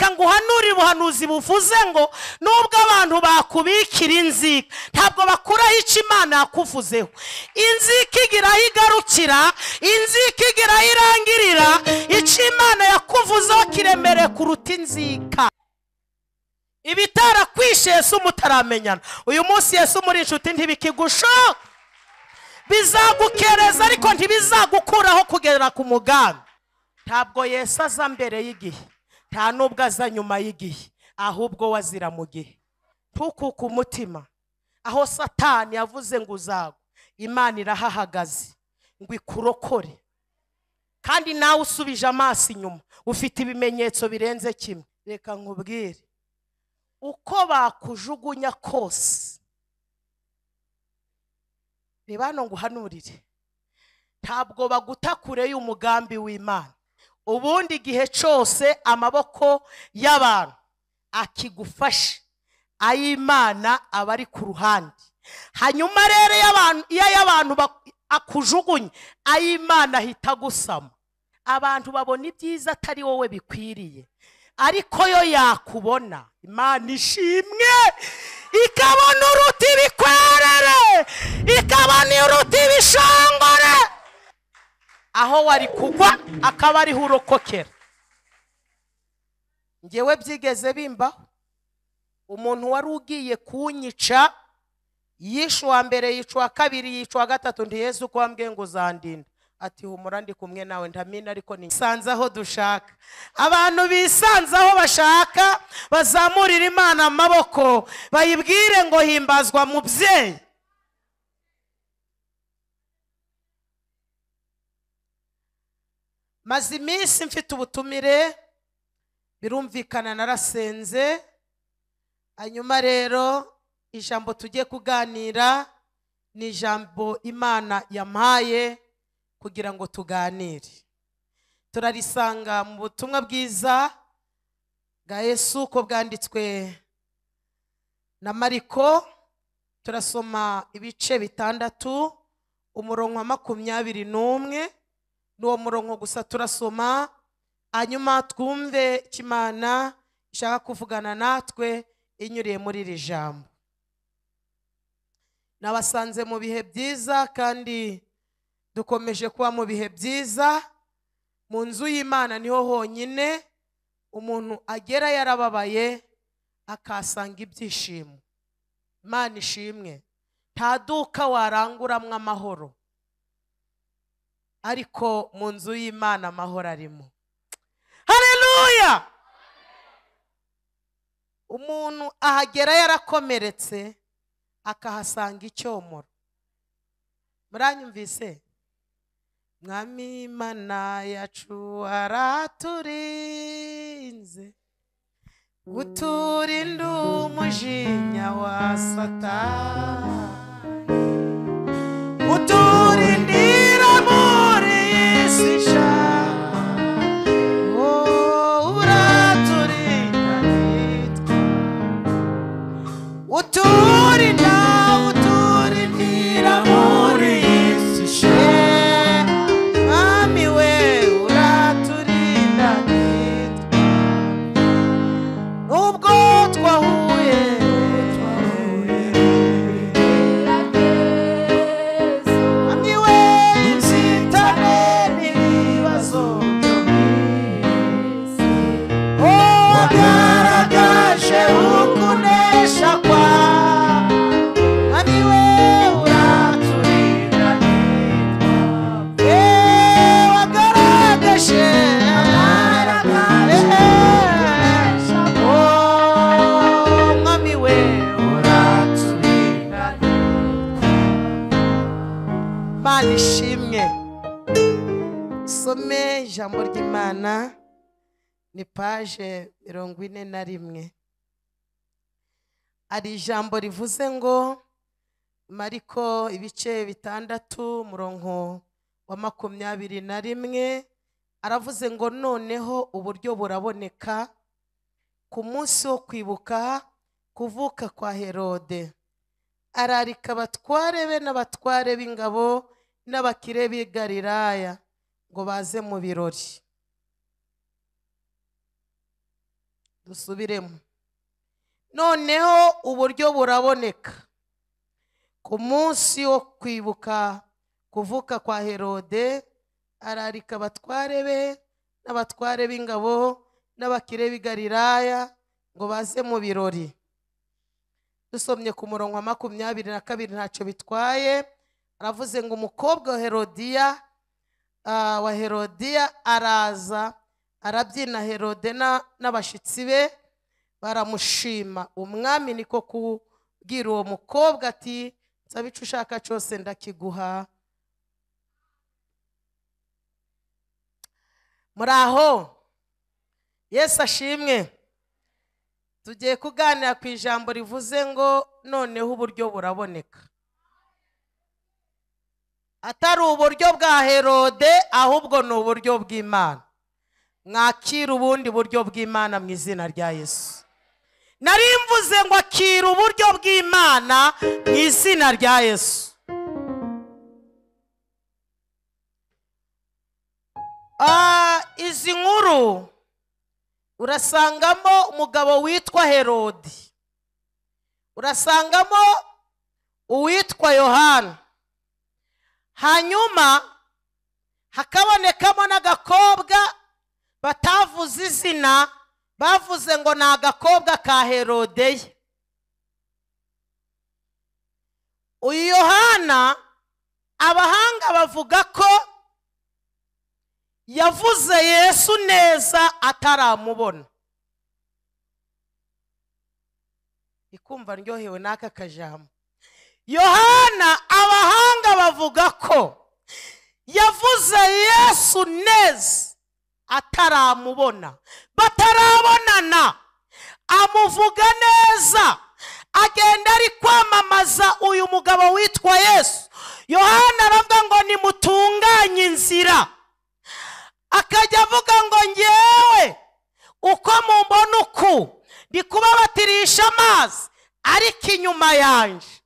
Reka nguhanurire ubuhanuzi buvuze ngo nubwo abantu bakubikira inzika, ntabwo bakuraho icyo Imana yakuvuzeho. Inzika igira aho igarukira, inzika igira aho irangirira. Icyo Imana yakuvuzeho kiremereye kuruta inzika. Ibitarakwishe Yesu mutaramenyana, uyu munsi Yesu muri inshuti ntibikigushoka. Bizagukereza ariko ntibizagukuraho kugera ku mugambi. Ntabwo Yesu aza mbere y'igihe, nta nubwo aza nyuma y'igihe, ahubwo wazira mu gihe. Ntukuke umutima aho Satani yavuze ngo uzagwa, Imana irahahagaze ngo ikurokore. Kandi nawe usubije amaso inyuma ufite ibimenyetso birenze kimwe. Reka nkubwire, uko bakujugunya kose, reba hano nguhanurire, ntabwo baguta kure y'umugambi w'Imana. Ubundi igihe cyose amaboko y'abantu akigufashe, ay'Imana aba ari ku ruhande. Hanyuma rero iyo ay'abantu akujugunye, ay'Imana ahita agusama. Abantu babona ibyiza atari wowe bikwiriye, ariko yo yakubona, Imana ishimwe, ikabona uruti ibikwerere, ikabona uruti ibishongore. Aho wari kugwa akaba ariho urokokera. Ngewe byigeze bimbaho, umuntu wari ugiye kunyica, yishe uwa mbere, yica uwa kabiri, yica uwa gatatu, nti Yesu ko wambwiye ngo uzandinda, ati humura ndi kumwe nawe, ndamina ariko nisanze aho dushaka. Abantu bisanze aho bashaka bazamurira Imana amaboko, bayibwire ngo himbazwa mubyeyi. Maze iminsi mfite ubutumire, birumvikana narasenze. Hanyuma rero ijambo tugiye kuganira ni ijambo Imana yampaye kugira ngo tuganire. Turarisanga mu butumwa bwiza bwa Yesu uko bwanditswe na Mariko. Turasoma ibice 6 umurongo wa 21. N'uwo murongo gusa turasoma, hanyuma twumve icyo Imana ishaka kuvugana natwe inyuriye muri iri jambo. Nabasanze mu bihe byiza kandi dukomeje kuba mu bihe byiza. Mu nzu y'Imana niho honyine umuntu agera yarababaye akasanga ibyishimo. Imana ishimwe. Nta duka waranguramwo amahoro, ariko mu nzu y'Imana amahoro arimo. Haleluya! Umuntu ahagera yarakomeretse akahasanga icyomoro. Muranyumvise? Mwami Imana yacu araturinze, uturinda umujinya wa Satani, uturindira muri iyi si ishaje, uraturinda nitwe, uturinda, uturindira muri iyi si ishaje, Mwami we uraturinda nitwe. Nubwo twahuye Mwami we inzitane n'ibibazo byo mu isi, wagaragaje ukunesha kwawe, Mwami we uraturinda nitwe. Wagaragaje, Mwami we uraturinda nitwe. Imana ishimwe. Some ijambo ry'Imana ni page 41. Hari ijambo rivuze ngo Mariko ibice 6 umurongo wa 21, aravuze ngo noneho uburyo buraboneka ku munsi wo kwibuka kuvuka kwa Herode, ararika abatware be n'abatware b'ingabo n'abakire b'i Galilaya ngo baze mu birori. Dusubiremo. Noneho uburyo buraboneka. Ku munsi wo kwibuka kuvuka kwa Herode, ararika abatware be n'abatware b'ingabo n'abakire b'i Galilaya ngo baze mu birori. Dusomye ku murongo wa 22 ntacyo bitwaye. Aravuze ngo umukobwa wa Herodiya araza arabyina Herode n'abashitsi be baramushima. Umwami niko kubwira uwo mukobwa ati nsaba icyo ushaka cyose ndakiguha. Muraho, Yesu ashimwe. Tugiye kuganira ku ijambo rivuze ngo noneho uburyo buraboneka. Atari uburyo bwa Herode, ahubwo ni uburyo bw'Imana. Mwakira ubundi buryo bw'Imana mu izina rya Yesu. Nari mvuze ngo akira uburyo bw'Imana mu izina rya Yesu. Izi nkuru urasangamo umugabo witwa Herode, urasangamo uwitwa Yohana, hanyuma hakabonekamo n'agakobwa batavuze izina, bavuze ngo ni agakobwa ka Herode. Uyu Yohana abahanga bavuga ko yavuze Yesu neza ataramubona. Ikumva ndyohewe n'aka kajambo. Yohana abahanga bavuga ko yavuze Yesu neza ataramubona, batarabonana, amuvuga neza, agenda ari kwamamaza uyu mugabo witwa Yesu. Yohana aravuga ngo nimutunganye inzira, akajya avuga ngo ngewe uko mumbona uku ndi kubabatirisha amazi, ariko inyuma yanje.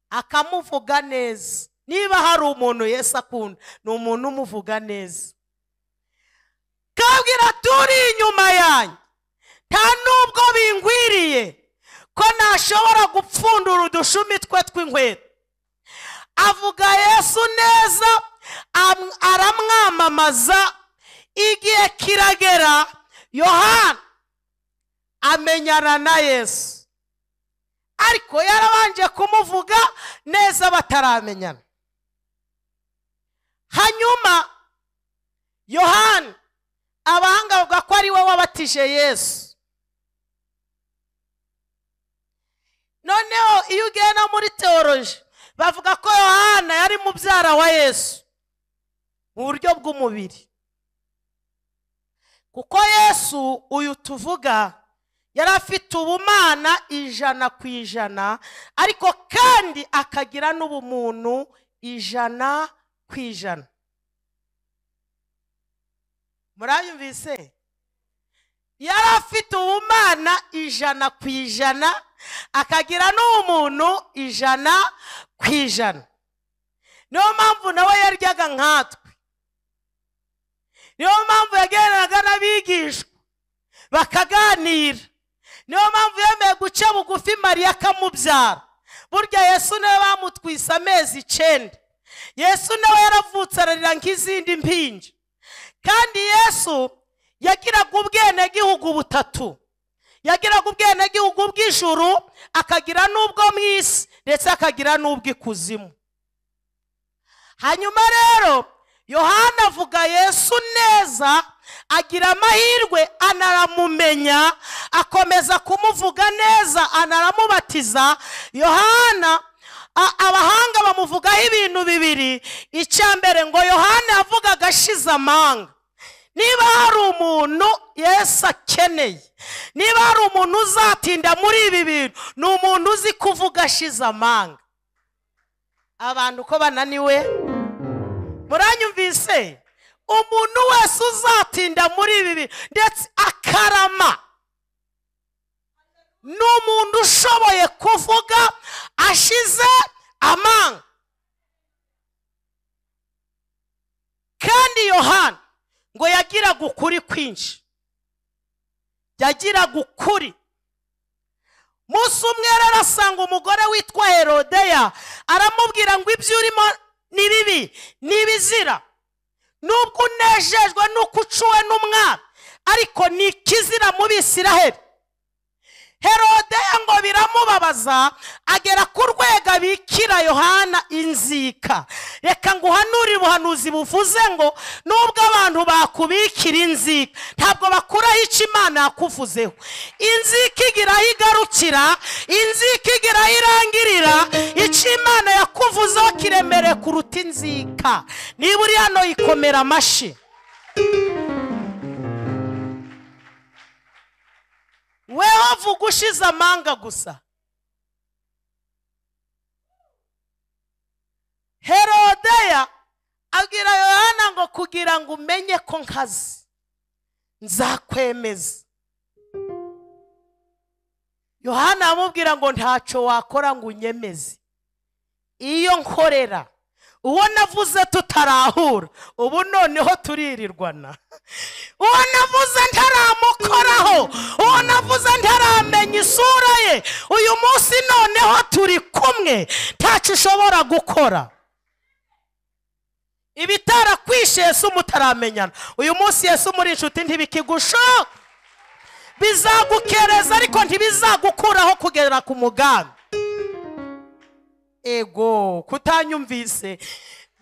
Akamuvuga neza. Niba hari umuntu Yesu akunda, ni umuntu umuvuga neza. Kabwira turi inyuma yanjye, nta nubwo bingwiriye ko nashobora gupfundura udushumi twe tw'inkweto. Avuga Yesu neza, aramwamamaza. Igihe kiragera Yohana amenyana na Yesu, ariko yarabanje kumuvuga neza bataramenyana. Hanyuma Yohana abahanga bavuga ko ari we wabatije Yesu. Noneho iyo ugenda muri teoloji bavuga ko Yohana yari mubyara wa Yesu mu buryo bw'umubiri, kuko Yesu uyu tuvuga yari afite ubumana 100%, ariko kandi akagira n'ubumuntu 100%. Murayumvise? Yari afite ubumana 100%, akagira n'ubumuntu 100%. Niyo mpamvu nawe yaryaga nkatwe, niyo mpamvu yagendaga n'abigishwa bakaganira, niyo mpamvu yemeye guca bugufi Mariya akamubyara. Burya Yesu nawe bamutwise amezi 9. Yesu nawe yaravutse ararira nk'izindi mpinja. Kandi Yesu yagiraga ubwenegihugu butatu. Yagiraga ubwenegihugu bw'ijuru, akagira n'ubwo mu isi, ndetse akagira n'ubw'ikuzimu. Hanyuma rero Yohana avuga Yesu neza, agira amahirwe anaramumenya, akomeza kumuvuga neza, anaramubatiza. Yohana abahanga bamuvugaho ibintu bibiri. Icya mbere ngo Yohana yavugaga ashize amanga. Niba hari umuntu Yesu akeneye, niba hari umuntu uzatinda muri ibi bintu, ni umuntu uzi kuvuga ashize amanga. Abantu ko bananiwe, muranyumvise? Umuntu wese uzatinda muri ibi bintu ndetse akarama, ni umuntu ushoboye kuvuga ashize amanga. Kandi Yohana ngo yagiraga ukuri kwinshi. Yagiraga ukuri. Munsi umwe arasanga umugore witwa Herodeya, aramubwira ngo ibyo urimo ni bibi, ni ibizira. Nubwo unejejwe nuko ucuwe n'umwami, ariko ni ikizira mu Bisiraheli. Herodeya ngo biramubabaza, agera ku rwego abikira Yohana inzika. Reka nguhanurire ubuhanuzi buvuze ngo nubwo abantu bakubikira inzika, ntabwo bakuraho icyo Imana yakuvuzeho. Inzika igira aho igarukira, inzika igira aho irangirira. Icyo Imana yakuvuzeho kiremereye kuruta inzika. Niba uri hano yikomera amashyi. Weho vuga ushize amanga gusa. Herodeya abwira Yohana ngo kugira ngo umenye ko nkazi, nzakwemeza. Yohana amubwira ngo ntacyo wakora ngo unyemeze. Iyo nkorera uwo navuze tutarahura, ubu noneho turirirwana. Uwo navuze ntaramukoraho, uwo navuze ntaramenya isura ye, uyu munsi noneho turi kumwe, ntacyo ushobora gukora. Ibitarakwishe Yesu mutaramenyana, uyu munsi Yesu muri inshuti ntibikigusha. Bizagukereza ariko ntibizagukuraho kugera ku mugambi. Ego kutanyumvise,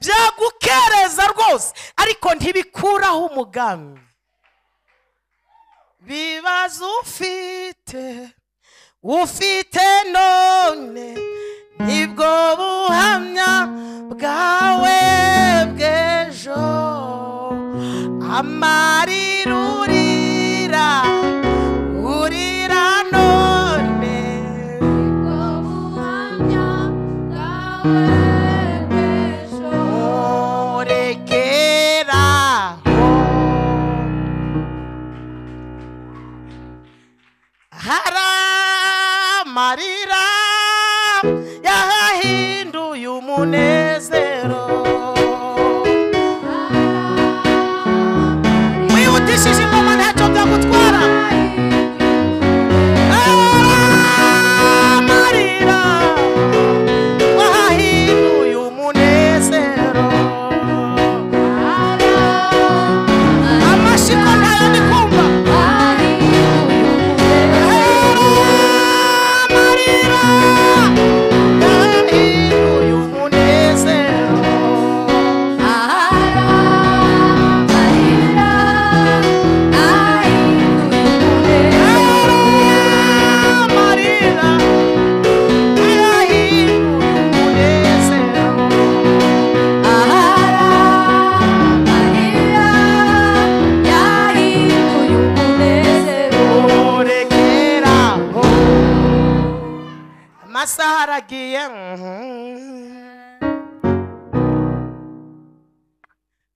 byagukereza rwose ariko ntibikuraho umugambi. Bibazo ufite, ufite none, nibwo buhamya bwawe bw'ejo. Amarira urira, urira none, nibwo buhamya bwawe bw'ejo. Murekeraho. Hari amarira yahinduye umunezero. Wihutishije ingoma ntacyo byagutwara. Amarira wahinduye umunezero. Amashiko ntayo ndi kumva. Amarira yahinduye umunezero. Amarira yahinduye umunezero. Murekeraho. Amasaha aragiye.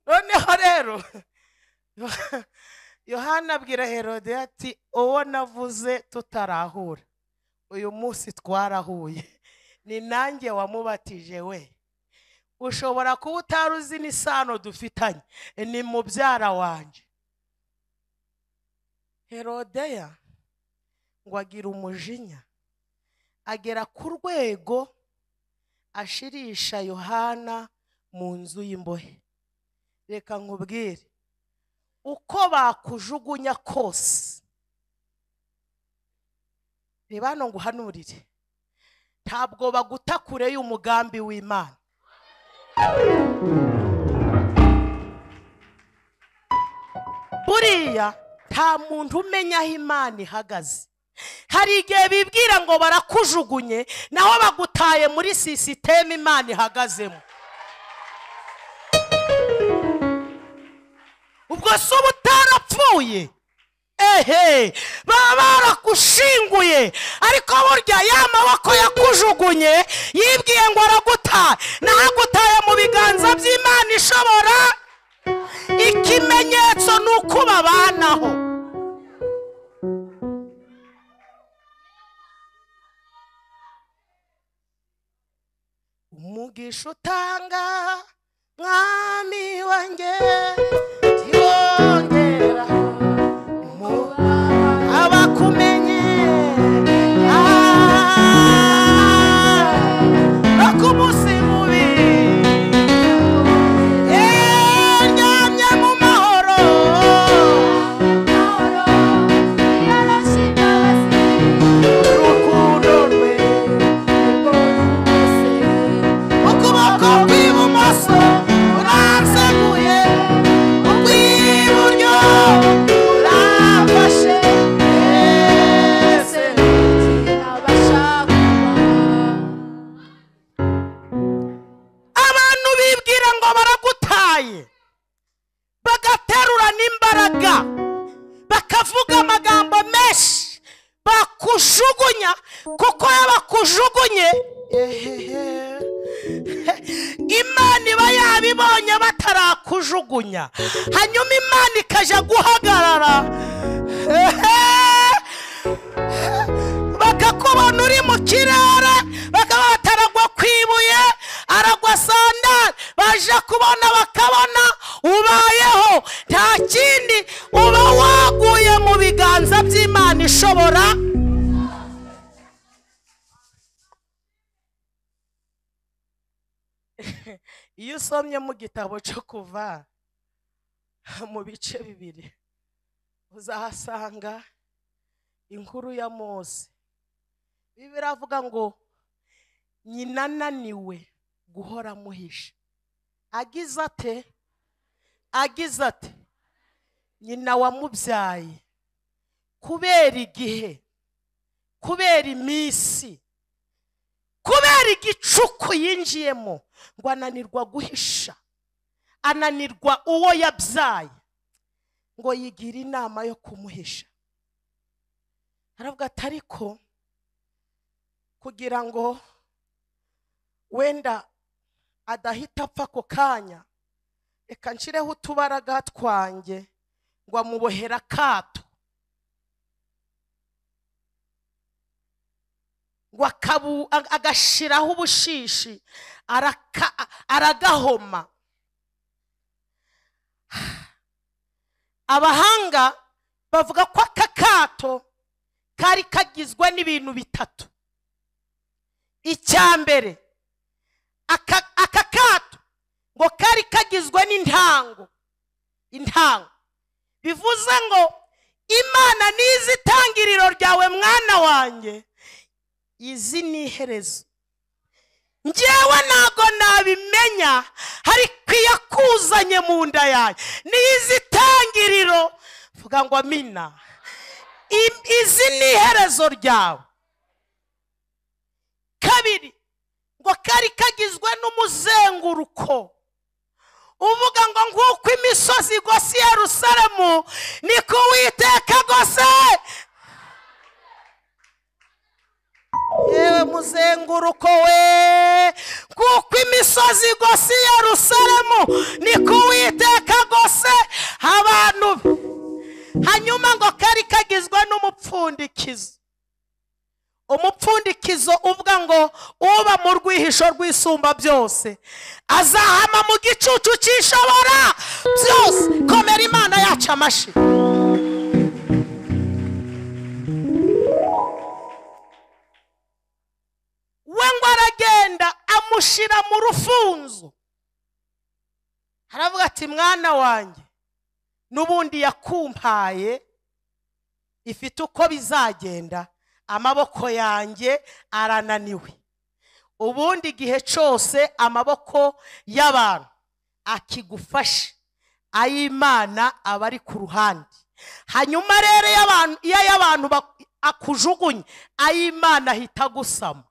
Noneho rero Yohana abwira Herode ati uwo navuze tutarahura, uyu munsi twarahuye, ni nanjye wamubatije we. Ushobora kuba utari uzi n'isano dufitanye, ni mubyara wanjye. Herodeya ngo agira umujinya, agera ku rwego ashirisha Yohana mu nzu y'imbohe. Reka nkubwire, uko bakujugunya kose, reba hano nguhanurire, ntabwo baguta kure y'umugambi w'Imana. Buriya nta muntu umenya aho Imana ihagaze. Hari igihe bibwira ngo barakujugunye, naho bagutaye muri sisiteme Imana ihagazemo. Ubwo se uba utarapfuye? Ehe, baba barakushinguye, ariko burya ya maboko yakujugunye yibwiye ngo aragutaye, naho agutaye mu biganza by'Imana ishobora. Ikimenyetso ni uko babanaho. Umugisha utanga mwami wanjye, tiwongera Bakujugunya, kuko iyo bakujugunye Imana iba yabibonye batarakujugunya, hanyuma Imana ikaja guhagarara bakakubona uri mu kirere, bakaba bataragwa ku ibuye, aragwa sandali, baje kubona bakabona ubayeho, nta kindi uba waguye mu biganza by'Imana ishobora. Iyo usomye mu gitabo cyo Kuva mu bice 2 uzahasanga inkuru ya Mose. Bibiliya iravuga ngo nyina ananiwe guhora amuhisha, agize ate nyina wamubyaye, kubera igihe, kubera iminsi, kubera igicuku yinjiyemo, ngo ananirwa guhisha, ananirwa uwo yabyaye, ngo yigira inama yo kumuhisha. Aravuga ati ariko kugira ngo wenda adahita apfa ako kanya, reka nshireho utubaraga twanjye, ngo amubohera akato, ngo agashiraho ubushishi, aragahoma. Abahanga bavuga ko aka kato kari kagizwe n'ibintu bitatu. Icya mbere, aka kato ngo kari kagizwe n'intango. Intango bivuze ngo Imana nizi itangiriro ryawe mwana wanjye, izi ni iherezo. Njyewe ntago nabimenya, ariko iyo akuzanye mu nda yanjye nizi itangiriro, vuga ngo amina, izi ni iherezo ryawe. Kabiri, ngo kari kagizwe n'umuzenguruko uvuga ngo nk'uko imisozi igose Yerusalemu, niko Uwiteka agose. Yewe muzenguruko we, kuko imisozi igose Yerusalemu, niko Uwiteka agose abantu. Hanyuma ngo kari kagizwe n'umupfundikizo. Umupfundikizo uvuga ngo uba mu rwihisho rw'isumba byose azahama mu gicucu cy'ishobora byose. Komera Imana yacu amashi. We ngo aragenda amushira mu rufunzo, aravuga ati mwana wanjye n'ubundi yakumpaye ifite uko bizagenda, amaboko yanjye arananiwe. Ubundi igihe cyose amaboko y'abantu akigufasha, ay'Imana aba ari ku ruhande. Hanyuma rero iyo y'abantu akujugunye, ay'Imana ahita agusama.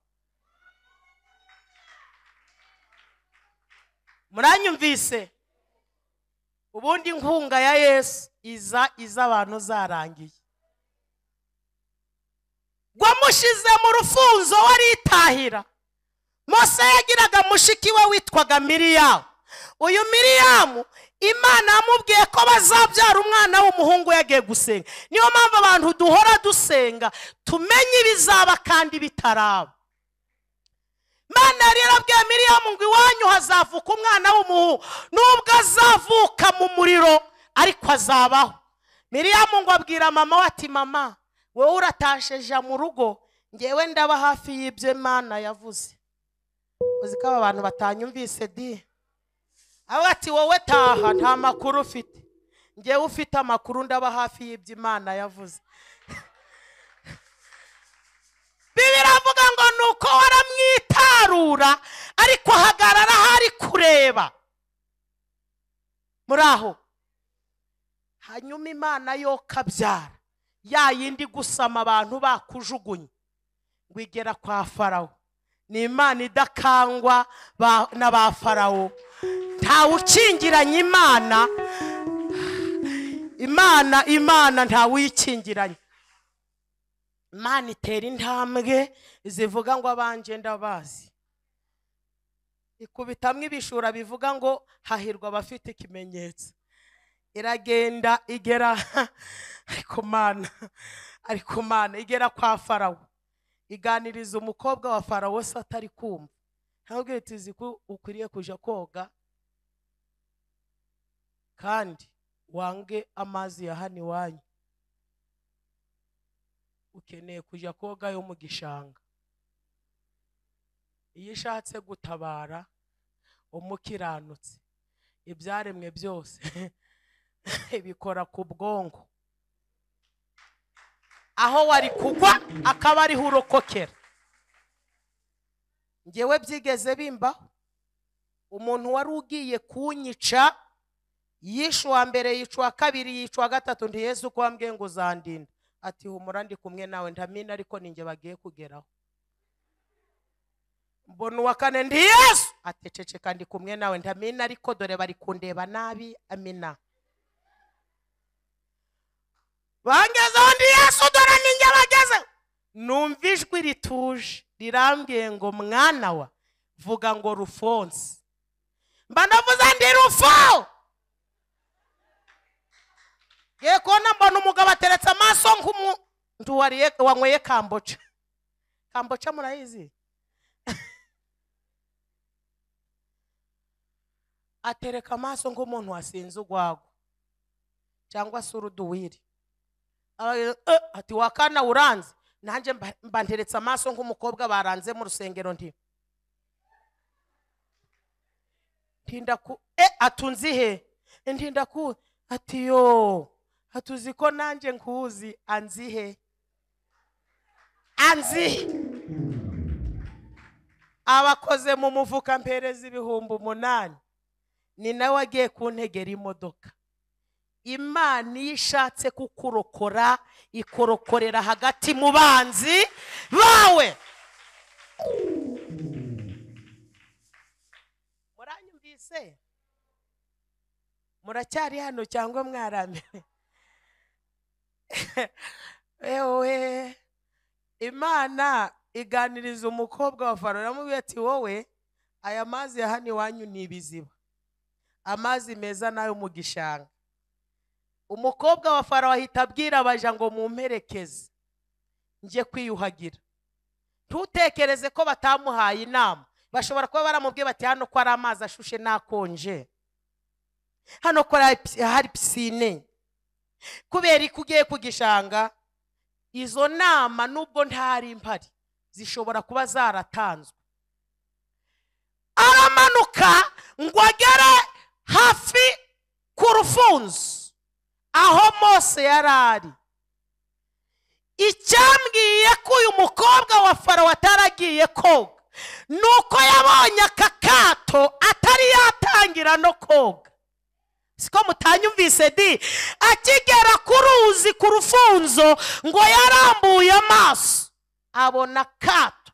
Muranyumvise? Ubundi inkunga ya Yesu iza abantu zarangiye. Gwamushize mu rufunzo waritahira. Mose yagiraga mushiki we witwaga Miriyamu. Uyu Miriyamu Imana yamubwiye ko bazabyara umwana w'umuhungu yagiye gusenga. Niyo mpamvu abantu duhora dusenga tumenye ibizaba kandi bitaraba. Imana yari yarabwiye Miriyamu ngo iwanyu hazavuka umwana w'umuhungu, nubwo azavuka mu muriro ariko azabaho. Miriyamu ngo abwira mama we ati mama, wowe uratasheja mu rugo, ngewe ndaba hafi y'ibyo Imana yavuze. Uzi ko aba bantu batanyumvise di. Aho ati wowe taha nta makuru ufite, ngewe ufite amakuru ndaba hafi y'ibyo Imana yavuze. Bibiliya iravuga ngo nuko waramwitarura ariko ahagarara hari kureba. Muri aho hanyuma Imana yo kabyara ya yindi gusama abantu bakujugunye ngo igera kwa Farawo. Ni Imana idakangwa na ba Farawo. Ntawe ukingiranye Imana. Imana ntawe uyikingiranye. Imana itera intambwe zivuga ngo abanje ndabazi, ikubitamwe ibishura bivuga ngo hahirwa abafite ikimenyetso. Iragenda igera ariko Mana, ariko Mana, igera kwa Farawo, iganiriza umukobwa wa Farawo se atari kumva. Ntabwo tuzi ko ukwiriye kuja koga kandi wange amazi ya hano iwanyu, ukeneye kuja koga yo mu gishanga. Iyo ishatse gutabara umukiranutsi, ibyaremwe byose bikora ku bwonko, aho wari kugwa akaba ariho urokokera. Ngewe byigeze bimbaho, umuntu wari ugiye kunyica yishe uwa mbere, yica uwa kabiri, yica uwa gatatu, nti Yesu ko wambwiye ngo uzandinda, ati humura ndi kumwe nawe, ntamina ariko ninjye bagiye kugeraho. Mbona uwa kane, ndi Yesu, ati ceceka ndi kumwe nawe, ntamina ariko dore bari kundeba nabi, amina. Bangezeho ndi Yesu, dore ninjye bageze. Numva ijwi rituje rirambwiye ngo mwana wa, vuga ngo Rufonse. Mba ndavuze ndi Rufo. Ngiye kubona mbona umugabo ateretse amaso nk'umuntu wanyweye kamboca. Kamboca murayizi? Atereka amaso nk'umuntu wasinze urwagwa cyangwa se uruduwiri. Ati wakana uranze, nanjye mba nteretse amaso nk'umukobwa baranze mu rusengero, nti ntinda ku atunzi he, ntinda ku, ati yo atuzi ko nanjye nkuzi, anzihe anzihe. Abakoze mu mufuka mpereza 8,000, ni nawe agiye kuntegera imodoka. Imana iyo ishatse kukurokora ikorokorera hagati mu banzi bawe. Muranyumvise? Muracyari hano cyangwa mwarambiwe? Ewe, Imana iganiriza umukobwa wa Farawo, iramubwira ati wowe aya mazi ya hano iwanyu ni ibiziba, amazi meza nayo mu gishanga. Umukobwa wa Farawo ahita abwira abaja ngo mumperekeze njye kwiyuhagira. Ntutekereze ko batamuhaye inama, bashobora kuba baramubwiye bati hano ko ari amazi ashushe nakonje, hano ko hari pisine, kubera ko ugiye ku gishanga. Izo nama nubwo ntari impari zishobora kuba zaratanzwe. Aramanuka ngo agere hafi ku rufunzo aho Mose yari ari. Icyambwiye ko uyu mukobwa wa Farawo ataragiye koga nuko yabonye aka kato atari yatangira no koga. Siko mutanyumvise di? Akigera ku ruzi ku rufunzo ngo yarambuye amaso abona kato,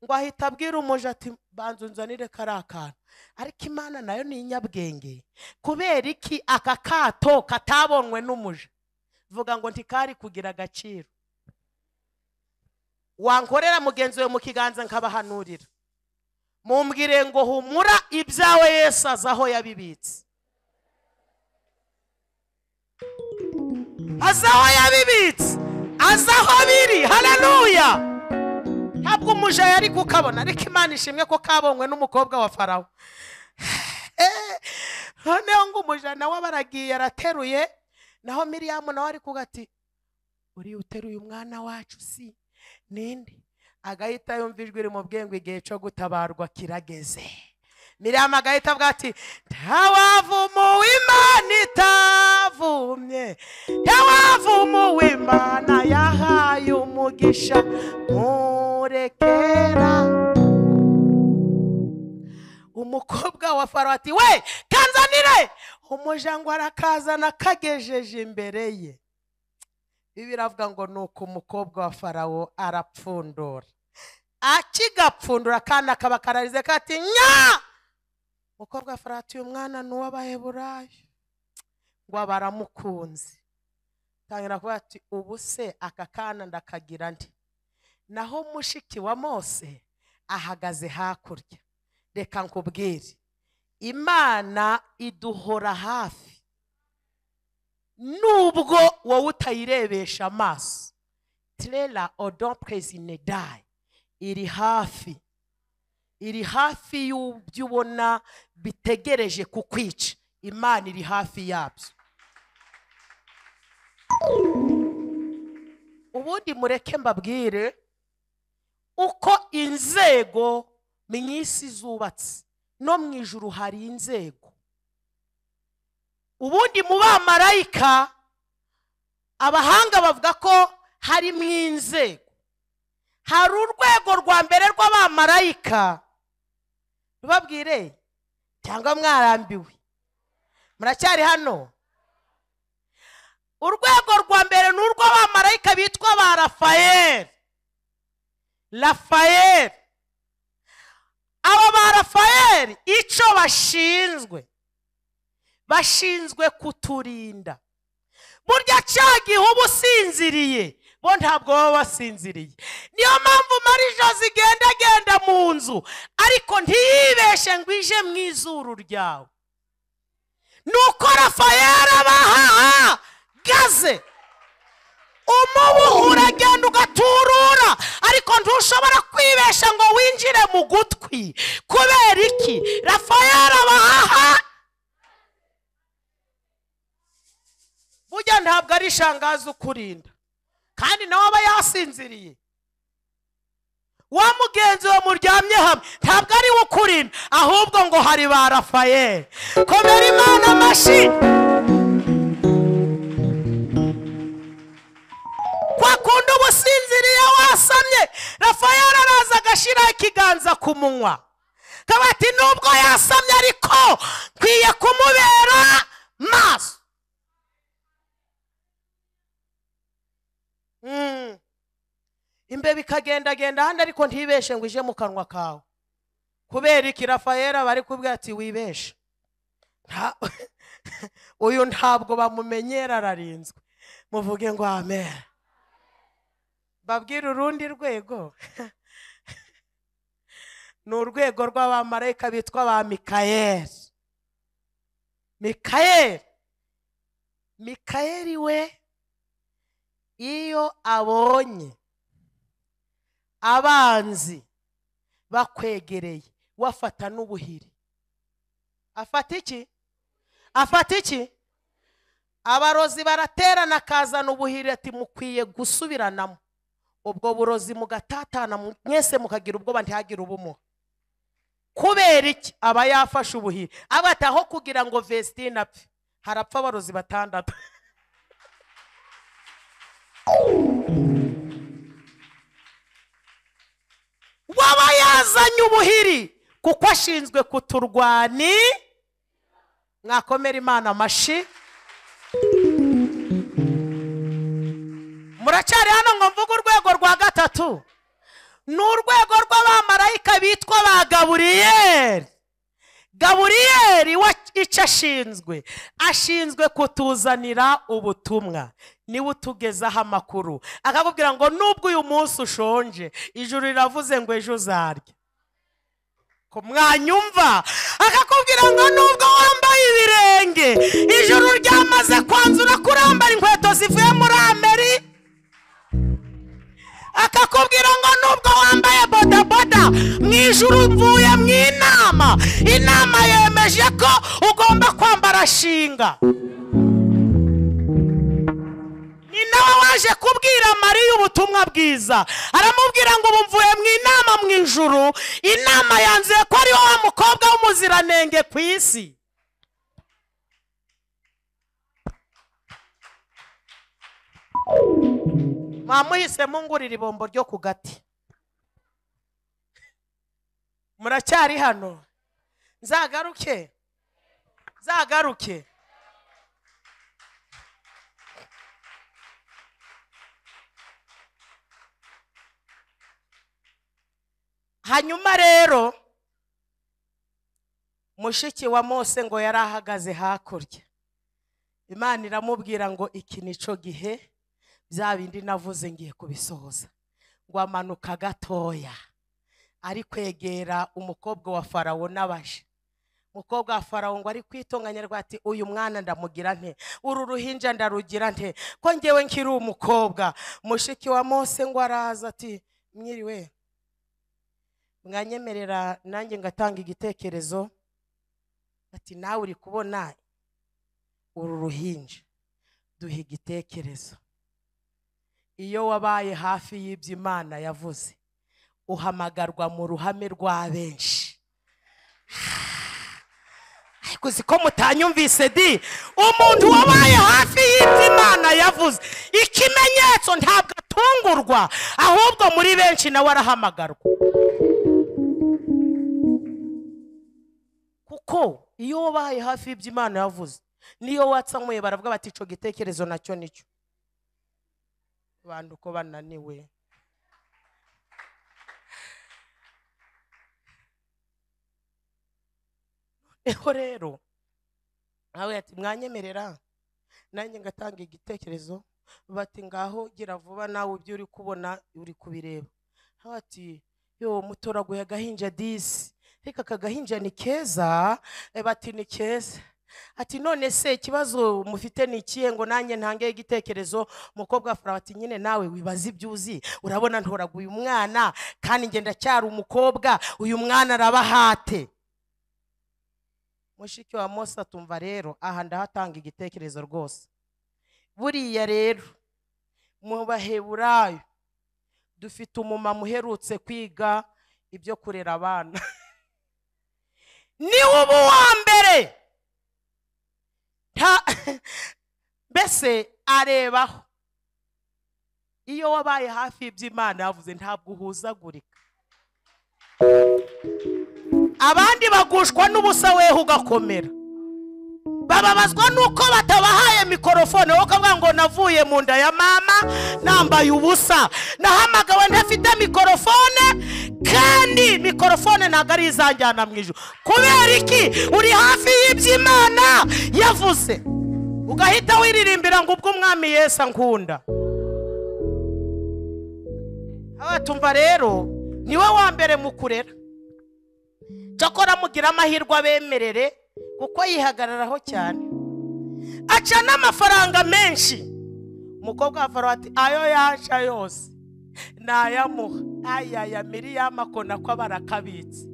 ngo ahita abwira umuja ati banza unzanire kariya kantu. Ariko Imana nayo ni inyabwenge, kubera iki aka kato katabonwe n'umuja? Vuga ngo ntikari kugira agaciro. Wankorera mugenzi we mu kiganza nkabahanurira, mumbwire ngo humura ibyawe Yesu azi aho yabibitse, azi aho yabibitse, azi aho biri. Haleluya! Ntabwo umuja yari kukabona, ariko Imana ishimwe ko kabonywe n'umukobwa wa Farawo. Noneho ngo umuja nawe baragiye arateruye, naho Miriyamu nawe ari kuvuga ati uri uteruye umwana wacu si ninde? Agahita yumva ijwi rimubwiye ngo igihe cyo gutabarwa kirageze. Miriyamu agahita avuga ati ntawavumuwe Imana itavumye, ntawavumuwe Imana yahaye umugisha, murekera. Umukobwa wa Farawo ati we kanzanire. Umuja ngo arakazana kagejeje imbere ye. Bibiliya iravuga ngo nuko umukobwa wa Farawo arapfundura, akigapfundura akana kaba kararize kati nya. Umukobwa wa Farawo ati uyu mwana ni uw'Abaheburayo, ngo baramukunze. Tangira kuvuga ati ubu se aka kana ndakagira nde? Naho mushiki wa Mose ahagaze hakurya. Reka nkubwire, Imana iduhora hafi nubwo wowe utayirebesha amaso. Trela odon presinedai, iri hafi, iri hafi y'ibyo ubona bitegereje kukwica. Imana iri hafi yabyo. Ubundi mureke mbabwire uko inzego mu isi zubatse. No mu ijuru hari inzego. Ubundi mu bamarayika abahanga bavuga ko hari mu inzego. Hari urwego rwa mbere rw'abamarayika. Babwire cyangwa mwarambiwe, muracyari hano? Urwego rwa mbere ni urw'abamarayika bitwa ba Rafayeli. Rafayeli, aba ba Rafayeli icyo bashinzwe, bashinzwe kuturinda. Burya cya gihe uba usinziriye, bo ntabwo baba basinziriye. Niyo mpamvu Marie-Jose igendagenda mu nzu, ariko ntiyibeshe ngo ije mu izuru ryawe. Nuko Rafayeli abahagaze, umubu uragenda ugaturura, ariko ntushobora kwibesha ngo winjire mu gutwi. Kubera iki? Rafayeli abahaha. Burya ntabwo ari shangazi ukurinda, kandi nawe aba yasinziriye. Wa mugenzi we muryamye hamwe ntabwo ari we ukurinda, ahubwo ngo hari ba Rafayeli. Komera Imana amashyi. Kwa kundi uba usinziriye wasamye, Rafayeli araza agashyiraho ikiganza ku munwa, akaba ati nubwo yasamye ariko nkwiye kumubera maso. Imbeba ikagendagenda ahandi ariko ntibeshe ngo ije mu kanwa kawe. Kubera iki? Rafayeli bari kubwira ati wibeshe, uyu ntabwo bamumenyera, ararinzwe. Muvuge ngo amen. Babwira urundi rwego. Ni urwego rw'abamarayika bitwa ba Mikayeli. Mikayeli, Mikayeli we iyo abonye abanzi bakwegereye, wafata n'ubuhiri. Afata iki? Afata iki? Abarozi baraterana akazana ubuhiri, ati mukwiye gusubiranamo. Ubwo burozi mugatatana mwese mukagira ubwoba, ntihagire ubumuha. Kubera iki? Aba yafashe ubuhiri. Abataho kugira ngo Vestine apfe, harapfa abarozi batandatu. Waba yazanye ubuhiri kuko ashinzwe kuturwani. Mwakomera Imana amashi. Muracyari hano ngo mvuge urwego rwa gatatu. Ni urwego rw'abamarayika bitwa ba Gaburiyeli. Gaburiyeli we icyo ashinzwe, ashinzwe kutuzanira ubutumwa. Niwe utugezaho amakuru, akakubwira ngo nubwo uyu munsi ushonje, ijuru riravuze ngo ejo uzarya. Ko mwanyumva? Akakubwira ngo nubwo wambaye ibirenge, ijuru ryamaze kwanzura kurambara inkweto zivuye muri Amerika. Akakubwira ngo nubwo wambaye bodaboda, mu ijuru mvuye mu inama, inama yemeje ko ugomba kwambara shinga. Ni nawe waje kubwira Mariya ubutumwa bwiza, aramubwira ngo ubu mvuye mu inama mu ijuru, inama yanzuye ko ari wa mukobwa w'umuziranenge ku isi. Mwamuhisemo ngurira ibombo ryo ku gati. Muracyari hano? Nzagaruke, nzagaruke. Hanyuma rero mushiki wa Mose ngo yari ahagaze hakurya, Imana iramubwira ngo iki nico gihe bya bindi navuze ngiye kubisohoza. Ngo amanuka gatoya ari kwegera umukobwa wa Farawo n'abaje. Umukobwa wa Farawo ngo ari kwitonganya ati uyu mwana ndamugira nte, uru ruhinja ndarugira nte, ko ngewe nkiri umukobwa. Mushiki wa Mose ngo araza ati mwiriwe, mwanyemerera nanjye ngatanga igitekerezo. Ati nawe uri kubona uru ruhinja, duhe igitekerezo. Iyo wabaye hafi y'ibyo Imana yavuze uhamagarwa mu ruhame rwa benshi. Ariko ko mutanyumvise di, umuntu wabaye hafi y'ibyo Imana yavuze, ikimenyetso ntabwo atungurwa, ahubwo muri benshi nawe arahamagarwa. Kuko iyo wabaye hafi y'ibyo Imana yavuze, niyo watsanyweye baravuga bati ico gitekerezo nacyo nicyo. Abantu ko bananiwe. Eho rero nawe ati mwanyemerera nanjye ngatanga igitekerezo. Bati ngaho gira vuba nawe ibyo uri kubona uri kubireba. Ati yo mutoraguye agahinja disi, reka akagahinja ni keza. Bati ni keza. Ati none se ikibazo mufite ni ikihe ngo nanjye ntange igitekerezo? Umukobwa wa Farawo ati nyine nawe wibaza ibyo uzi, urabona ntoraguye umwana kandi njye ndacyari umukobwa, uyu mwana arabahate. Mushiki wa Mose atumva rero aha ndahatanga igitekerezo rwose. Buriya rero mu Baheburayo dufite umumama uherutse kwiga ibyo kurera abana. Ni ubu wa mbere mbese arebaho. Iyo wabaye hafi y'ibyo Imana yavuze ntabwo uhuzagurika. Abandi bagushwa n'ubusa weho ugakomera. Bababazwa nuko batabahaye mikorofone, wowe ukavuga ngo navuye mu nda ya mama nambaye ubusa, nahamagawe ntafite mikorofone, kandi mikorofone ntabwo ari izanjyana mu ijuru. Kubera iki? Uri hafi y'ibyo Imana yavuze, ugahita wiririmbira ngo ubwo Umwami Yesu ankunda. Abatumva rero niwe wa mbere mu kurera. Cyakora mugira amahirwe abemerere kuko yihagararaho cyane, aca n'amafaranga menshi. Umukobwa wa Farawo ati ayo yaca yose nayamuha, ayaya Miriyamu akona ko barakabitse.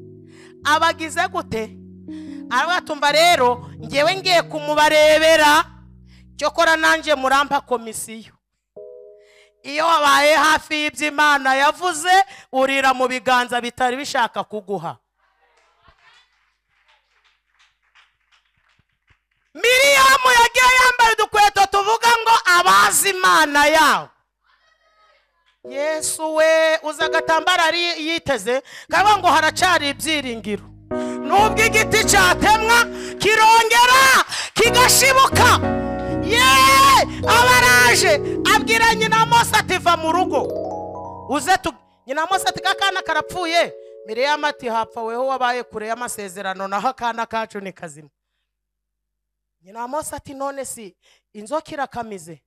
Abagize gute? Arabatumva rero ngewe ngiye kumubarebera, cyokora nanjye murampa komisiyo. Iyo wabaye hafi y'ibyo Imana yavuze urira mu biganza bitari bishaka kuguha. Miriyamu yagiye yambaye udukweto tuvuga ngo abazi Imana yawe. Yesu we uza agatambara ari yiteze kavuga ngo haracari ibyiringiro, nubwo igiti cyatemwa kirongera kigashibuka. Ye abaraje abwira nyina Mose ati va mu rugo uze tu. Nyina Mose ati akana karapfuye. Miriyamu ati hapfa weho wabaye kure y'amasezerano, naho akana kacu ni kazima. Nyina Mose ati none si inzoka irakamize.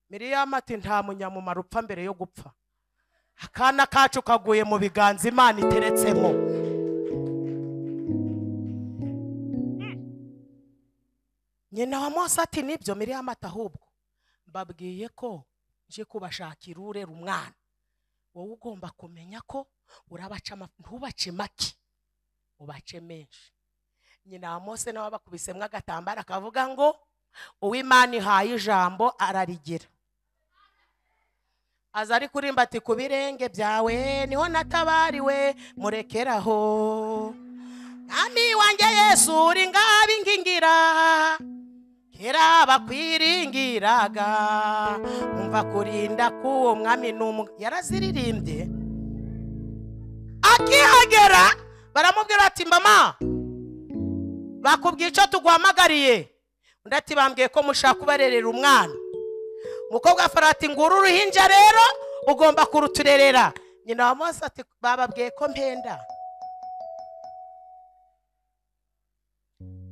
Miriyamu ati nta munyamumaro upfa mbere yo gupfa, akana kacu kaguye mu biganza Imana iteretsemo. Nyina wa Mose ati nibyo. Miriyamu ati ahubwo mbabwiye ko nje kubashakira urera umwana, wowe ugomba kumenya ko urabaca, ntubace make ubace menshi. Nyina wa Mose nawe abakubisemo agatambara akavuga ngo uw'Imana ihaye ijambo ararigira. Aza ari kurimba ati ku birenge byawe niho natabariwe, murekeraho Mwami wanjye Yesu uri ngabingingira, kera bakwiringiraga umva kurinda k'uwo mwami n'umwe. Yaraziririmbye. Akihagera baramubwira ati mama bakubwiye icyo tuguhamagariye. Undi ati bambwiye ko mushaka kubarerera umwana. Umukobwa Farawo ati nguru uruhinja rero ugomba kuruturerera. Nyina wa Mose ati bababwiye ko mpenda.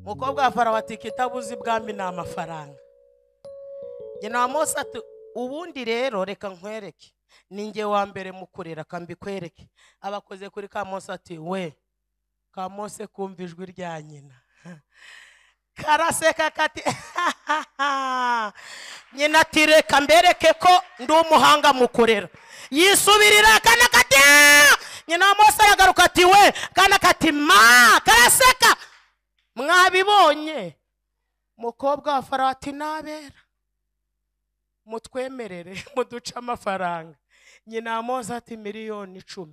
Umukobwa wa Farawo ati kitabuzi bwami ni amafaranga. Nyina wa Mose ati ubundi rero reka nkwereke, ninjye wa mbere mu kurera kambikwereke. Abakoze kuri ka Mose ati we, ka Mose kumva ijwi rya nyina karaseka kati nyina ati reka mbereke ko ndi umuhanga mu kurera. Yisubirira akana kati nyina wa Mose aragaruka ati we, kana kati ma, karaseka. Mwabibonye? Mukobwa wa Farawo ati nabera mutwemerere muduce amafaranga. Nyina wa Mose ati 10,000,000.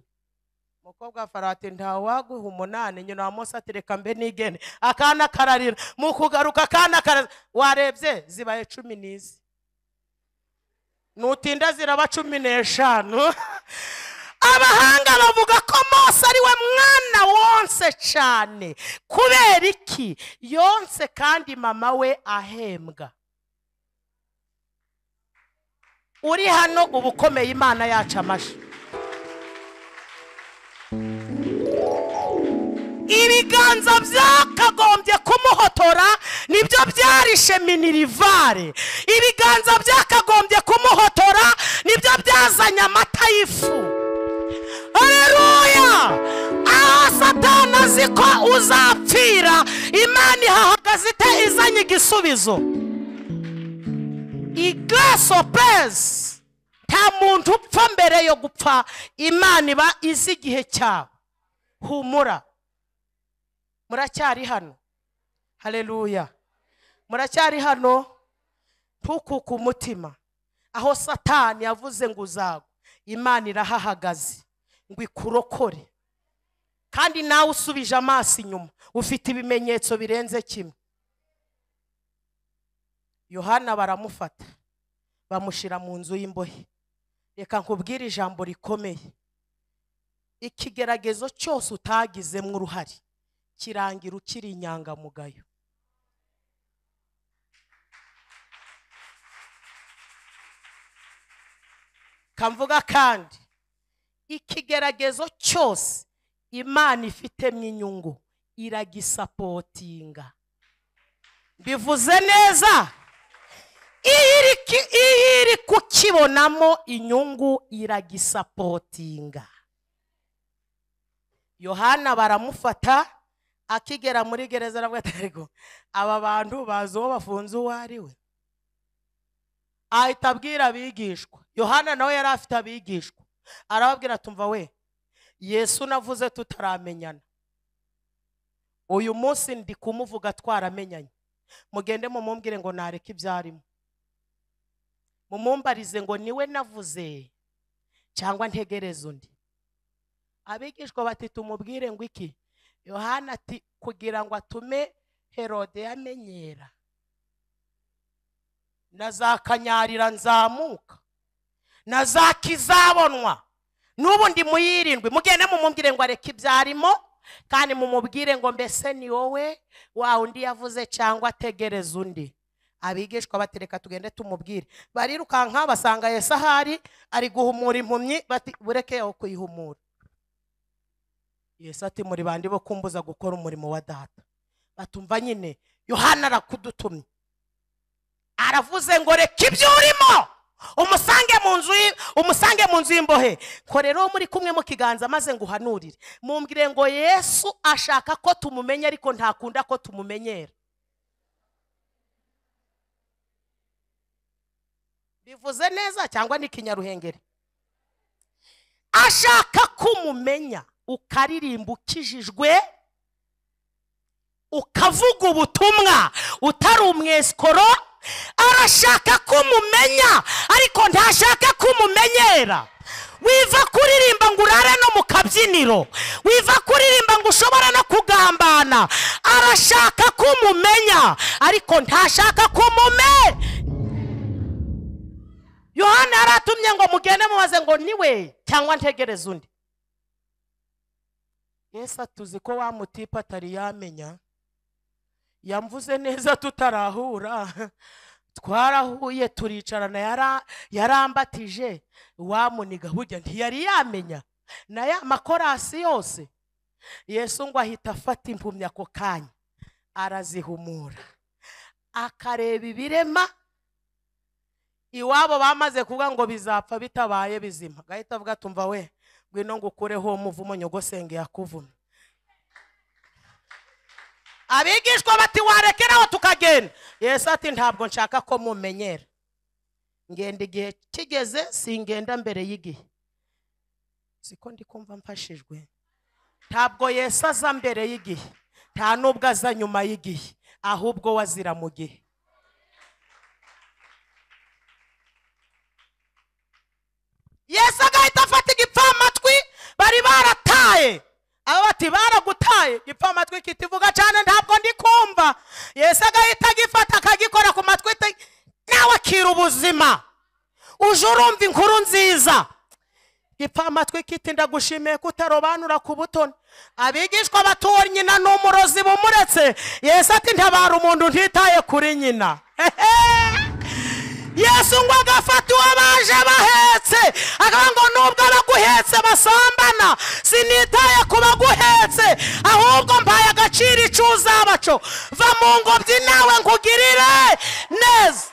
Mukobwa wa Farawo ati ntawaguha 8. Nyina wa Mose ati reka mbe nigene. Akana kararira, mu kugaruka akana kararira, warebye zibaye 10 n'izi, nutinda ziraba 15. Abahanga bavuga ko Mose ari we mwana wonse cyane. Kubera iki? Yonse kandi mama we ahembwa. Uri hano ubukomeye Imana yacu amashi. Ibiganza byakagombye kumuhotora nibyo byarishe minirivare. Ibiganza byakagombye kumuhotora nibyo byazanye amata y'ifu. Haleluya! Aho Satani azi ko uzapfira, Imana ihahagaze ite izanye igisubizo. Iglaso pes, nta muntu upfa mbere yo gupfa, Imana iba izi igihe cyawe. Humura, muracyari hano. Haleluya, muracyari hano. Ntukuke umutima. Aho Satani yavuze ngo uzagwa, Imana irahahagaze ngo ikurokore. Kandi nawe usubije amaso inyuma ufite ibimenyetso birenze kimwe. Yohana baramufata bamushira mu nzu y'imbohe. Reka nkubwire ijambo rikomeye. Ikigeragezo cyose utagizemo uruhare kirangira ukiri inyangamugayo. Kamvuga kandi ikigeragezo cyose Imana ifitemo inyungu iragisapotinga. Bivuze neza, iyo iri kukibonamo inyungu iragisapotinga. Yohana baramufata akigera muri gereza aravuga ati ariko aba bantu bazi uwo bafunze uwo ari we. Ahita abwira abigishwa. Yohana nawe yari afite abigishwa, arababwira tumva we, Yesu navuze tutaramenyana, uyu munsi ndi kumuvuga twaramenyanye. Mugende mumumbwire ngo nareke ibyarimo, mumumbarize ngo niwe navuze cyangwa ntegereze undi. Abigishwa bati tumubwire ngo iki? Yohana ati kugira ngo atume Herode yamenyera, nazakanyarira nzamuka, nazakizabonwa n'ubu ndi muyirindwi. Mugende mumumbwire ngo areke ibyarimo, kandi mumubwire ngo mbese ni wowe wa undi yavuze cyangwa ategereza undi. Abigishwa batereka tugende tumubwire. Barirukanka basanga Yesu ahari ari guhumura impumyi, bati bureke aho kuyihumura. Yesu ati muri bandi bo kumbuza gukora umurimo wa data. Batumva nyine Yohana arakudutumye, aravuze ngo reka ibyo urimo umusange mu nzu, umusange mu nzu y'imbohe. Ko rero muri kumwe mu kiganza maze nguhanurire, mumbwire ngo Yesu ashaka ko tumumenya ariko ntakunda ko tumumenyera. Bivuze neza cyangwa ni Kinyaruhengeri? Ashaka kumumenya, ukaririmba ukijijwe, ukavuga ubutumwa utari umwesikoro. Arashaka kumumenya ariko ntashaka kumumenyera. Wiva kuririmba ngo urare no mu kabyiniro, wiva kuririmba ngo ushobora no kugambana. Arashaka kumumenya ariko ntashaka kumumenya. Yohana yaratumye ngo mugende mubaze ngo niwe cyangwa ntegereze undi. Yesu atuzi ko wa mutipa atari yamenya, yamvuze neza tutarahura, twarahuye turicarana, yarambatije wamuniga burya ntiyari yamenya na ya makorasi yose. Yesu ngo ahita afata impumyi ako kanya arazihumura, akareba ibirema Iwabo bamaze kuvuga ngo bizapfa bitabaye bizima, gahita avuga tumva we ngwino ngukureho umuvumo nyogosenge yakuvumye. Abigishwa bati warekeraho tukagenda. Yesu ati ntabwo nshaka ko mumenyera, ngenda igihe kigeze, singenda mbere y'igihe. Siko ndi kumva mfashijwe. Ntabwo Yesu aza mbere y'igihe, nta nubwo aza nyuma y'igihe, ahubwo wazira mu gihe. Yesu agahita afata igipfamatwi bari barataye. Aba bati baragutaye, igipfamatwi kitivuga cyane ntabwo ndi kumva. Yesu agahita agifata akagikora ku matwi, nawe akira ubuzima. Uje urumva inkuru nziza. Igipfamatwi kiti ndagushimiye kutarobanura ku butoni. Abigishwa batuwe nyina n'umurozi bumuretse. Yesu ati ntabara umuntu ntitaye kuri nyina. Yesu ngo agafata uwo baje bahetse, akavuga ngo nubwo abaguhetse basambana, sinitaye ku baguhetse, ahubwo mpaye agaciro icyo uzabaco. Va mu ngobyi nawe nkugirire neza.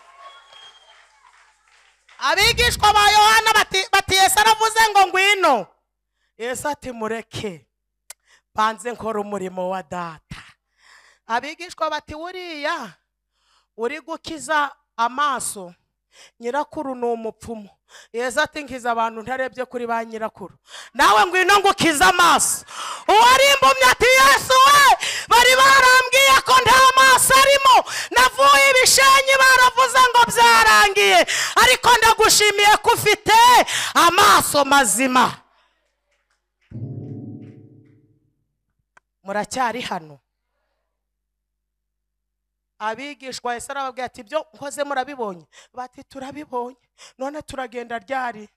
Abigishwa ba Yohana bati Yesu aravuze ngo ngwino. Yesu ati mureke banze nkora umurimo wa data. Abigishwa bati uriya uri gukiza amaso, nyirakuru ni umupfumu. Yesu ati nkiza abantu ntarebye kuri ba nyirakuru, nawe ngwino ngukiza amaso. Uwari impumyi ati Yesu we, bari barambwiye ko nta maso arimo, navuye ibishenyi baravuze ngo byarangiye, ariko ndagushimiye ko ufite amaso mazima. Muracyari hano? Abigishwa Yesu arababwira ati ibyo nkoze murabibonye? Bati turabibonye. None turagenda ryari?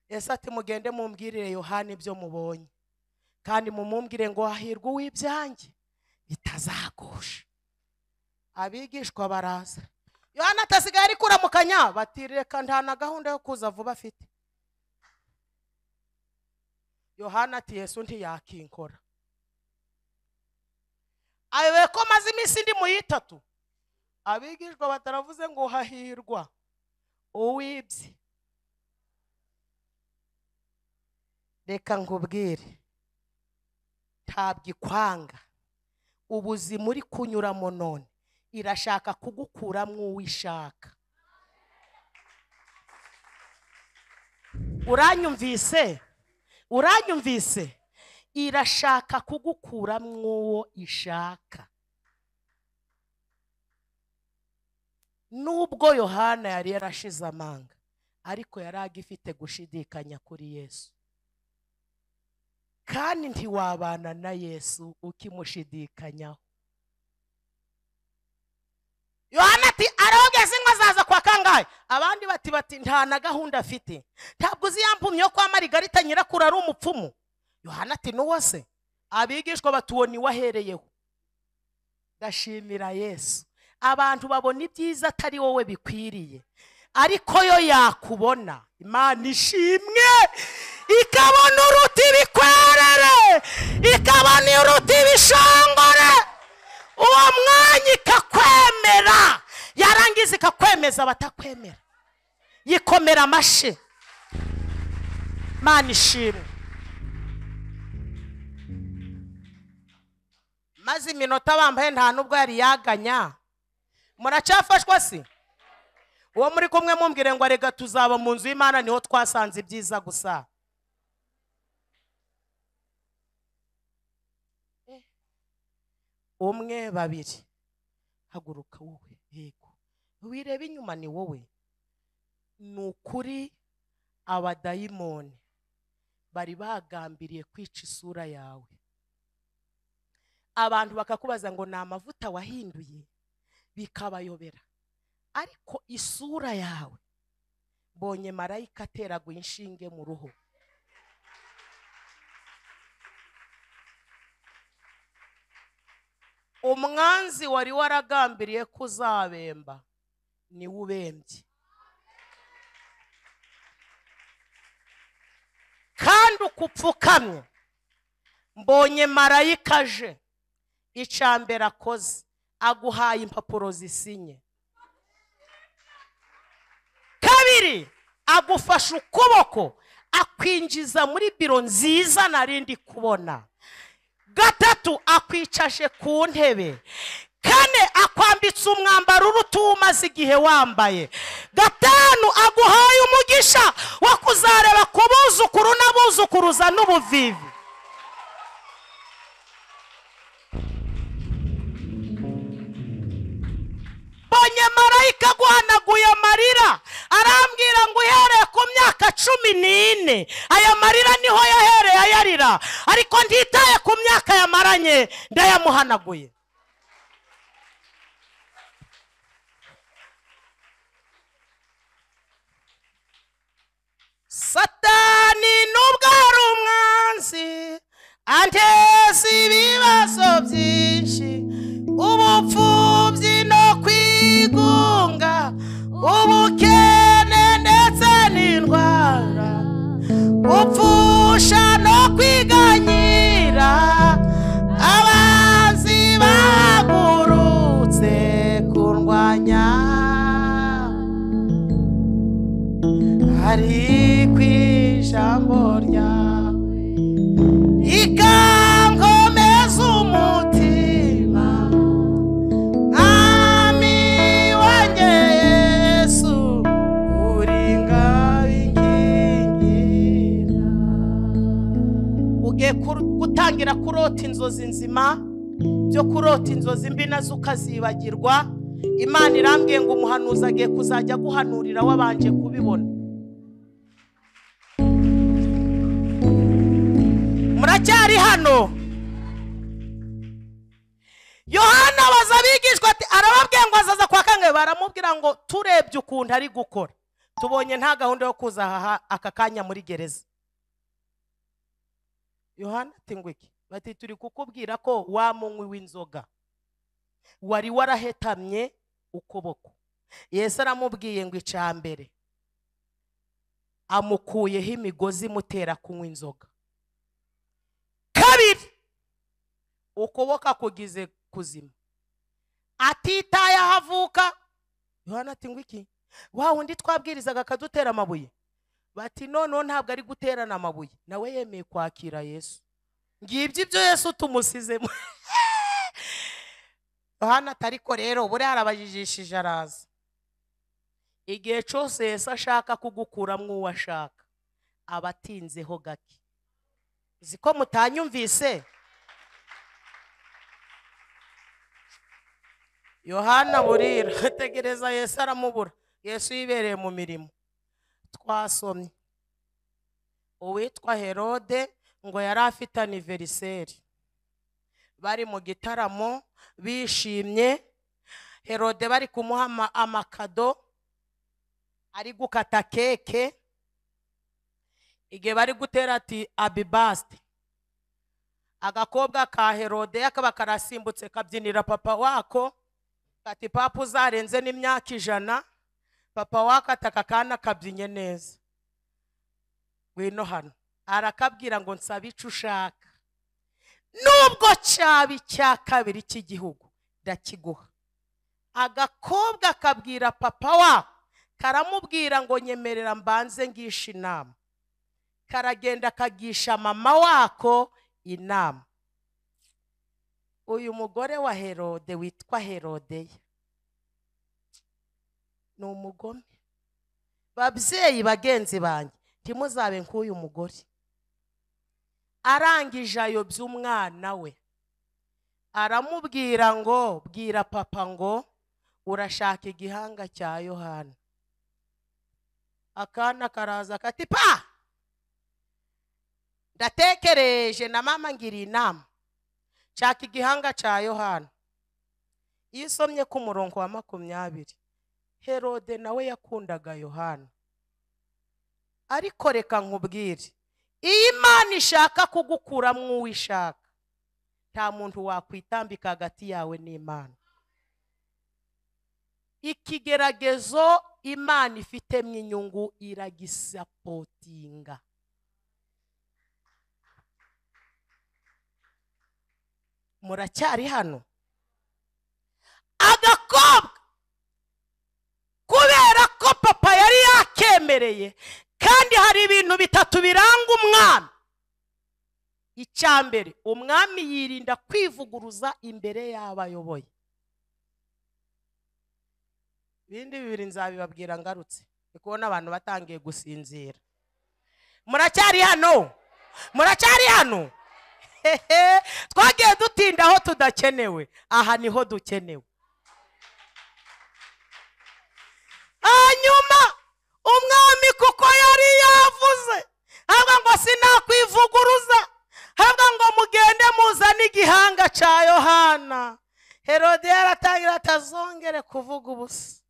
Yesu ati mugende mumbwirire Yohana ibyo mubonye, kandi mumumbwire ngo hahirwa uw'ibyanjye bitazagusha. Abigishwa baraza. Yohana atasigaye ari kuramukanya, bati reka nta na gahunda yo kuza vuba afite. Yohana ati Yesu ntiyakinkora. Ayobewe ko maze iminsi ndi mu yitatu. Abigishwa bataravuze ngo hahirwa uwibye. Reka nkubwire, ntabwo ikwanga. Ubuzima uri kunyuramo none irashaka kugukuramo uwishaka. Uranyumvise? Uranyumvise? Irashaka kugukuramo uwo ishaka. Nubwo Yohana yari yarashize amanga, ariko yari agifite gushidikanya kuri Yesu. Kandi ntiwabana na Yesu ukimushidikanyaho. Yohana ati arogeze ngo azaza kwa kangahe? Abandi bati nta na gahunda afite. Ntabwo uzi yampumyi yo kwa Marigarita nyirakuru ari umupfumu. Yohana ati nuwo se? Abigishwa batuwo ni wahereyeho. Ndashimira Yesu. Abantu babona ibyiza atari wowe bikwiriye, ariko yo yakubona. Imana ishimwe, ikabona uruti bikwerere, ikabona uruti bishongore, uwo mwanya ikakwemera, yarangiza ikakwemeza batakwemera, yikomera amashi. Imana ishimwe. Maze iminota bambaye nta nubwo yari yaganya. Muracyafashwa si? Uwo muri kumwe mumbwire ngo arega tuzaba mu nzu y'Imana niho twasanze ibyiza gusa. Umwe, babiri, haguruka wowe. Yego, wirebe inyuma ni wowe. Ni ukuri abadayimoni bari bagambiriye kwica isura yawe. Abantu bakakubaza ngo ni amavuta wahinduye, bikabayobera. Ariko isura yawe mbonye marayika ateraguye inshinge mu ruhu. Umwanzi wari waragambiriye kuzabemba ni ubembye. Kandi ukupfukamye mbonye marayika aje, icambere akoze aguhaye impapuro zisinye. Kabiri, agufasha ukuboko akwinjiza muri biro nziza narindi kubona. Gatatu, akwicaje ku ntebe. Kane, akwambitse umwambaro uruta umaze igihe wambaye. Gatanu, aguhaye umugisha wo kuzareba ku buzukuru n'abuzukuruza n'ubuvivi. Mbonye marayika aguhanaguye amarira, arambwira ngo uhereye ku myaka 14, aya marira niho yahereye ayarira, ariko ntitaye ku myaka yamaranye, ndayamuhanaguye. Satani nubwo ari umwanzi anteza ibibazo byinshi, ubupfubyi no kwigunga, ubukene ndetse n'indwara, gupfusha no kwiganyira, abanzi bagurutse kurwanya, ariko ijambo ryawe ikankomeza umutima, Mwami wanjye Yesu uri ngabingingira. Ugiye gutangira kurota inzozi nzima, byo kurota inzozi mbi nazo ukazibagirwa. Imana irambwiye ngo umuhanuzi agiye kuzajya guhanurira wabanje kubibona. Muracyari hano? Yohana abaza abigishwa ati, arababwiye ngo azaza kwa kangahe? Baramubwira ngo turebye ukuntu ari gukora, tubonye nta gahunda yo kuza aha aka kanya muri gereza. Yohana ati ngo iki? Bati turi kukubwira ko wa munywi w'inzoga wari warahetamye ukuboko. Yesu aramubwiye ngo icya mbere amukuyeho imigozi imutera kunywa inzoga. Kabiri, ukuboko akugize kuzima, atitaye aho avuka. Yohana ati ngo iki? Wa wundi twabwirizaga akadutera amabuye. Bati noneho ntabwo ari guterana amabuye, nawe yemeye kwakira Yesu. Ngibyo ibyo Yesu tumusizemo. Yohana ati ariko rero buriya arabajijishije araza. Igihe cyose Yesu ashaka kugukuramo uwo ashaka, aba atinzeho gake. Uzi ko mutanyumvise? Yohana burira tegereza Yesu aramubura. Yesu yibereye mu mirimo. Twasomye uwitwa Herode ngo yari afite aniveriseri, bari mu gitaramo bishimye. Herode bari kumuha amakado, ari gukata keke. Igihe bari gutera ati abibasti, agakobwa ka Herode akaba karasimbutse kabyinira papa wako, kati papa uzarenze n'imyaka 100. Papa wako ataka kana kabyinye neza, ngwino hano. Arakabwira ngo nsaba icyo ushaka, nubwo cyaba icya kabiri cy'igihugu ndakiguha. Agakobwa kabwira papa wako, karamubwira ngo nyemerera mbanze ngisha inama. Karagenda kagisha mama wako inama. Uyu mugore wa Herode witwa Herodeya ni umugome. Babyeyi bagenzi banjye, ntimuzabe nk'uyu mugore. Arangije ayobya umwana we, aramubwira ngo bwira papa ngo urashaka igihanga cya Yohana. Akana karaza kati pa, ndatekereje na mama ngira inama, nshaka igihanga cya Yohana. Iyo usomye ku murongo wa 20, Herode nawe yakundaga Yohana. Ariko reka nkubwire, iyo Imana ishaka kugukuramo uwo ishaka, nta muntu wakwitambika hagati yawe n'Imana. Ikigeragezo Imana ifitemo inyungu iragisapotinga. Muracyari hano? Agakobwa kubera ko papa yari yakiriye Yakemereye. Kandi hari ibintu bitatu biranga umwami. Icya mbere, umwami yirinda kwivuguruza imbere y'abayoboye. Ibindi bibiri nzabibabwira ngarutse. Ndi kubona abantu batangiye gusinzira. Muracyari hano? Muracyari hano? Twagiye dutinda aho tudakenewe, aha niho dukenewe. Hanyuma umwami kuko yari yavuze, avuga ngo sinakwivuguruza, avuga ngo mugende muzane igihanga cya Yohana. Herode yaratangira atazongere kuvuga ubusa.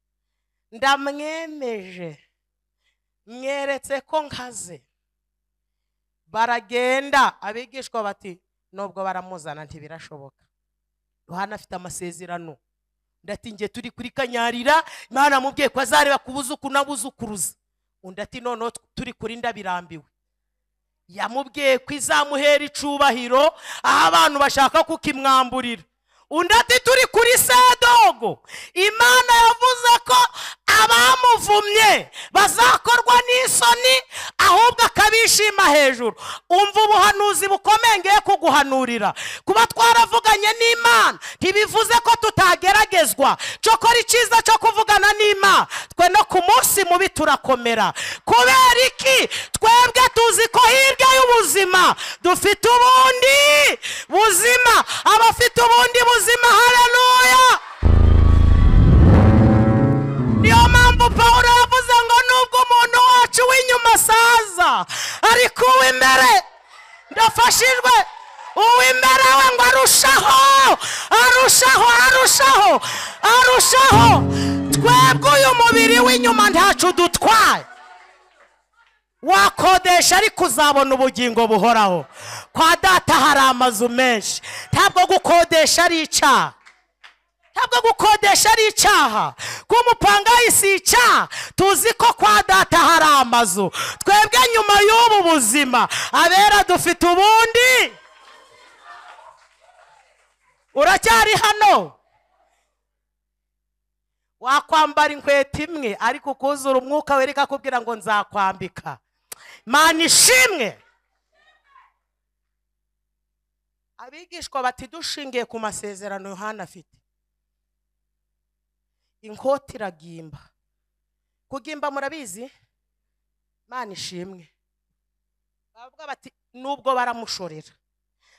Ndamwemeje, mweretse ko nkaze. Baragenda, abigishwa bati nubwo baramuzana ntibirashoboka. Yohana afite amasezerano. Ndati nge turi kuri Kanyarira, Imana amubwiye ko azareba kubuzuku n'abuzukuruza. Undi ati noneho turi kuri ndabirambiwe. Yamubwiye ko izamuhera icubahiro aho abantu bashaka kukimwamburira. Undi ati turi kuri Sadogo, Imana yavuze ko abamuvumye bazakorwa n'isoni, ahubwo akabishima hejuru. Umva ubuhanuzi bukomeye ngiye kuguhanurira. Kuba twaravuganye n'Imana ntibivuze ko tutageragezwa. Cyokora icyiza cyo kuvugana n'Imana, twe no ku munsi mubi turakomera. Kubera iki? Twebwe tuzi ko hirya y'ubuzima dufite ubundi buzima. Abafite ubundi buzima, haleluya. Niyo mpamvu Pawulo yavuze ngo nubwo umuntu wacu w'inyuma asaza, ariko uw'imbere, ndafashijwe, uw'imbere we ngo arushaho, arushaho, arushaho, arushaho. Twebwe uyu mubiri w'inyuma ntacu dutwaye. Wakodesha ariko uzabona ubugingo buhoraho. Kwa data hari amazu menshi. Ntabwo gukodesha ari icyaha. Ntabwo gukodesha ari icyaha. Kumupangayi si icyaha. Tuzi ko kwa data hari amazu. Twebwe nyuma y'ubu buzima abera dufite ubundi. Uracyari hano? Wakwambara inkweto imwe ariko ukuzura umwuka wereka kubwira ngo nzakwambika. Mana ishimwe. Abigishwa bati dushingiye ku masezerano Yohana afite, inkota iragimba. Kugimba murabizi? Mana ishimwe. Bavuga bati nubwo baramushorera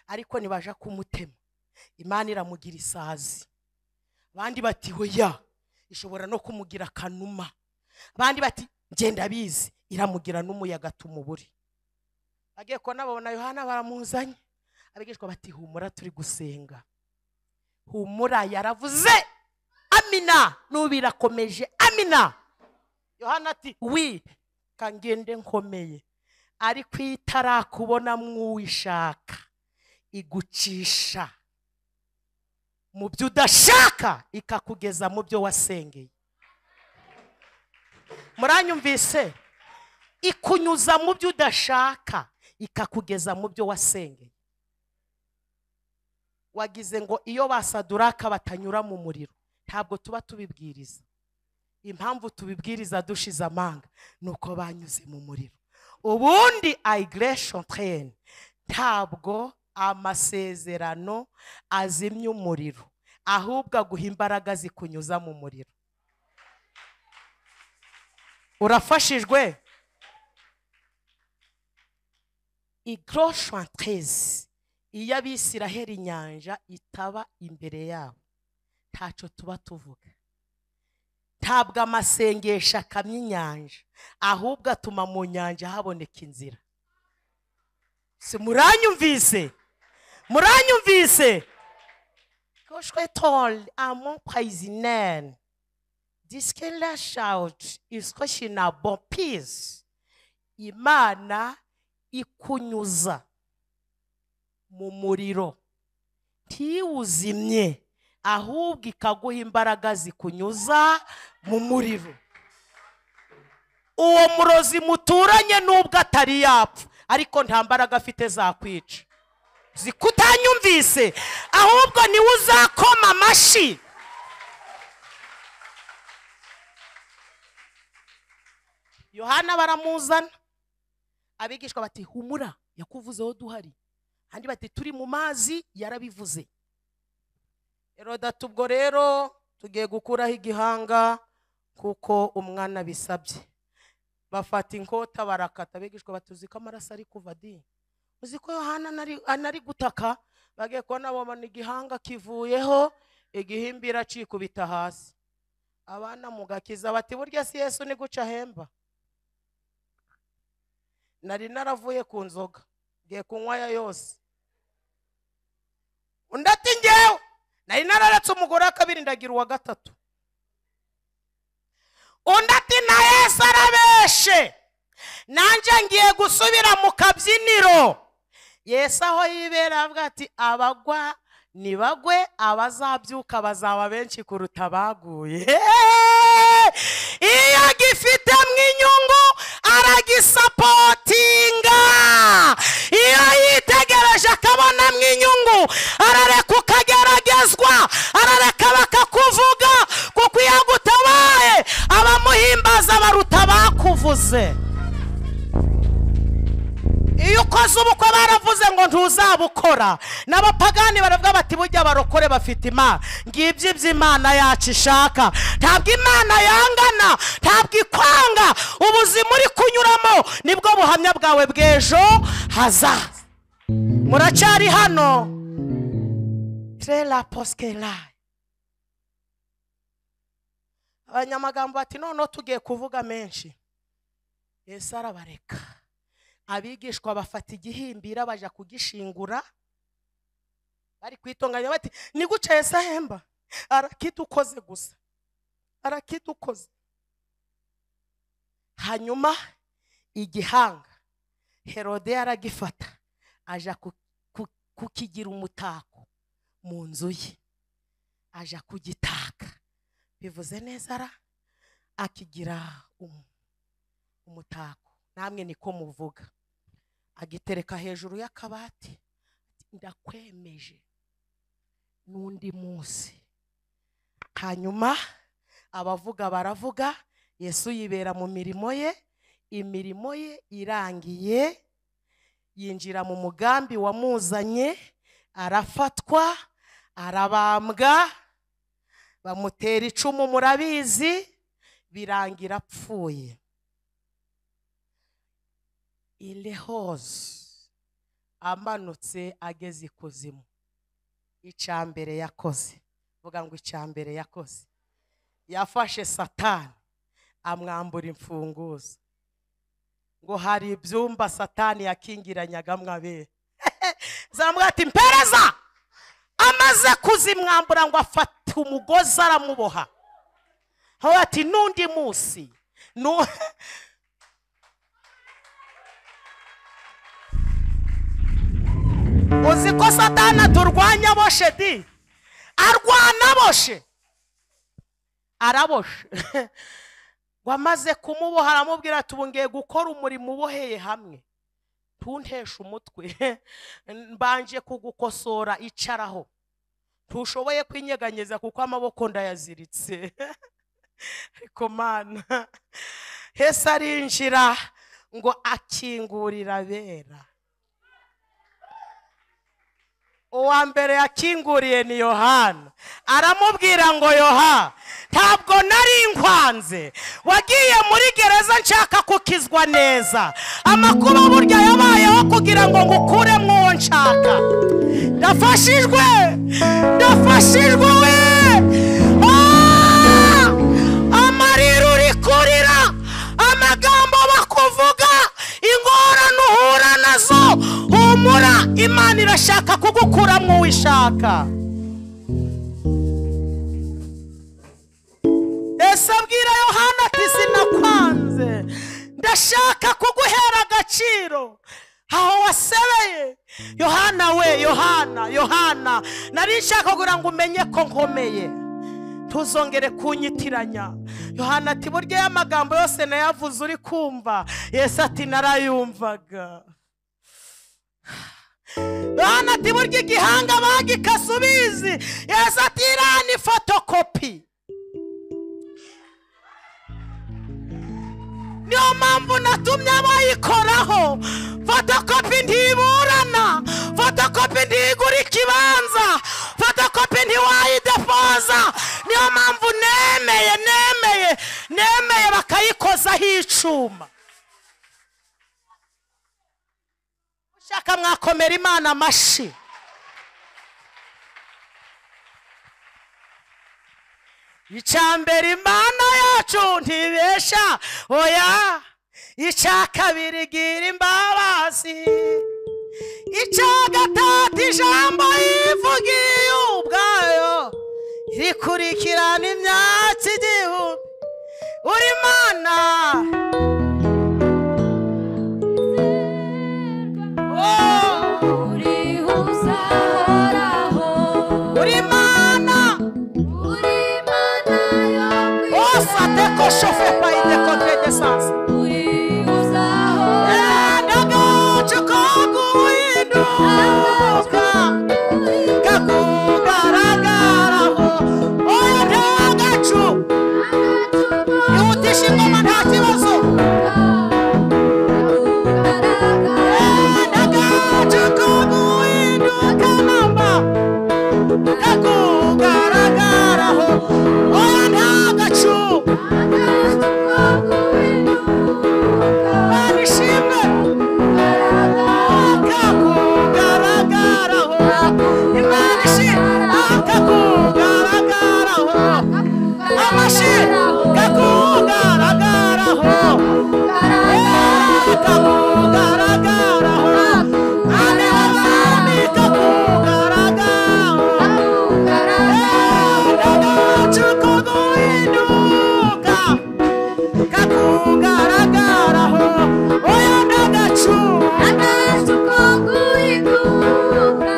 ariko nibaja kumutema Imana iramugira isazi. Abandi bati hoya, ishobora no kumugira kanuma. Abandi bati ngenda bizi, iramugira n'umuyaga tumuburi. Agiye kubona babona Yohana baramuzanye. Abigishwa bati humura turi gusenga. Humura yaravuze amina, n'ubirakomeje amina. Yohana ati wi kangende nkomeye, ariko itarakubona mwuwishaka igucisha mu byo udashaka ikakugeza mu byo wasengeye. Muranyumvise? Ikunyuza mu byo udashaka ikakugeza mu byo wasengeye. Wagize ngo iyo basaduraka batanyura mu muriro, ntabwo tuba tubibwiriza. Impamvu tubibwiriza dushize amanga nuko banyuze mu muriro. Ubundi aigression train, ntabwo amasezerano azimya umuriro, ahubwo aguha imbaraga zikunyuza mu muriro. Urafashijwe? Igression train, iyo Abisiraheli inyanja itaba imbere yabo, ntaco tuba tuvuga. Ntabwo amasengesho akamya inyanja, ahubwo atuma mu nyanja haboneka inzira. Si muranyumvise? Muranyumvise? Koshwetol amon président diskela shout iskoshina bon peace. Imana ikunyuza mu muriro ntiwuzimye, ahubwo ikaguha imbaraga zikunyuza mu muriro. Uwo murozi muturanye nubwo atari yapfa, ariko nta mbaraga afite zakwica. Zikutanyumvise, ahubwo niwe uzakoma amashi. Yohana baramuzana, abigishwa bati humura yakuvuzeho duhari, andi bati turi mu mazi yarabivuze. Herode ati ubwo rero tugiye gukuraho igihanga kuko umwana bisabye. Bafata inkota barakata, abigishwa bati uzi ko amaraso ari kuva di, uzi ko Yohana anari gutaka. Bagiye kubona babona igihanga kivuyeho, igihimbira cikubita hasi. Abana mu gakiza bati burya si Yesu ni guca hemba, nari naravuye ku nzoga ngiye kunywa ya yose. Undi ati ngewe nari nararetse umugore wa kabiri ndagira uwa gatatu. Undi ati na Yesu arabeshe, nanjye ngiye gusubira mu kabyiniro. Yesu aho yibera avuga ati abagwa nibagwe, abazabyuka bazaba benshi kuruta abaguye. Iyo agifitemo inyungu aragisapotinga, iyo yitegereje akabonamo inyungu arareka ukageragezwa, arareka bakakuvuga, kuko iyo agutabaye abamuhimbaza baruta bakuvuze. Iyo ukoze ubukwe baravuze ngo ntuzabukora, n'abapagani baravuga bati burya abarokore bafite Imana. Ngibyo ibyo Imana yacu ishaka. Ntabwo Imana yangana, ntabwo ikwanga. Ubuzima uri kunyuramo nibwo buhamya bwawe bw'ejo hazaza. Muracyari hano? Trela poskela. Abanyamagambo bati noneho tugiye kuvuga menshi. Yesu arabareka. Abigishwa bafata igihimbira baja kugishingura, bari kwitonganya bati ni guca Yesu ahemba, arakidukoze gusa, arakidukoze. Hanyuma igihanga Herode aragifata aja kukigira umutako mu nzu ye, aja kugitaka, bivuze neza ra, akigira umutako, namwe niko muvuga. Agitereka hejuru y'akabati, ndakwemeje n'undi munsi. Hanyuma abavuga baravuga, Yesu yibera mu mirimo ye, imirimo ye irangiye yinjira mu mugambi wamuzanye, arafatwa, arabambwa, bamutera icumu murabizi, birangira apfuye. Ilehoze amanutse ageze ikuzimu, icambere yakoze, vuga ngo icambere yakoze, yafashe Satani amwambura imfunguzo. Ngo hari ibyumba Satani yakingiranyaga mwabere, zamubwira ati mpereza. Amaze kuzimwambura ngo afate umugozi aramuboha, aho ati n'undi munsi uzi ko Satani aturwanya aboshe di, arwana aboshe, araboshe. Wamaze kumuboha aramubwira ati ubu ngiye gukora umurimo uboheye hamwe, ntunteshe umutwe, mbanje kugukosora, icaraho, ntushoboye kwinyeganyeza kuko amaboko ndayaziritse. Ariko Mana, Yesu arinjira ngo akingurira abera. Uwa mbere yakinguriye ni Yohana, aramubwira ngo Yohana, ntabwo nari nkwanze, wagiye muri gereza nshaka kukizwa neza, amakuba burya yabayeho kugira ngo ngukuremo uwo nshaka. Ndafashijwe, ndafashijwe we. Amarira uri kurira, amagambo bakuvuga, ingorane uhura nazo, humura, Imana irashaka kugukuramo uwishaka. Yesu abwira Yohana ati sinakwanze, ndashaka kuguhera agaciro aho wasebeye. Yohana we, Yohana, Yohana, nari nshaka kugira ngo umenye ko nkomeye, ntuzongere kunyitiranya. Yohana ati burya y'amagambo yose nayavuze uri kumva. Yesu ati narayumvaga. Yohana ati burya igihanga bagikase ubizi. Yesu ati iriya ni fotokopi. Niyo mpamvu natumye bayikoraho. Fotokopi ntiburana, fotokopi ntigura ikibanza, fotokopi ntiwayidepoza. Niyo mpamvu nemeye nemeye nemeye bakayikozaho icuma. Ushaka mwakomera Imana amashi. Icya mbere Imana yacu ntibesha, oya. Icya kabiri igira imbabazi. Icya gatatu ijambo yivugiye ubwayo rikurikirana imyaka igihumbi. Uri Imana, oh, Uri uzahoraho, uri Imana. Uri Imana yo Osate ko shofe pa ide contre d'essence. Uri uzahoraho, Ndagacu ko guhinduka kakugaragaraho. Oya, ntagacu yihutisha ingoma, nta kibazo. Ndagacu ko guhinduka namba kakugaragaraho. Oya, ntagacu. Mana ishimwe. Kakugaragaraho. Imana ishimwe. Kakugaragaraho. Amashi kakugaragaraho. Kakugaragaraho. Ami w'abami kakugaragaraho. Ndagacu ko guhinduka kakugaragaraho. Oya, ndagacu. Agacu ko guhinduka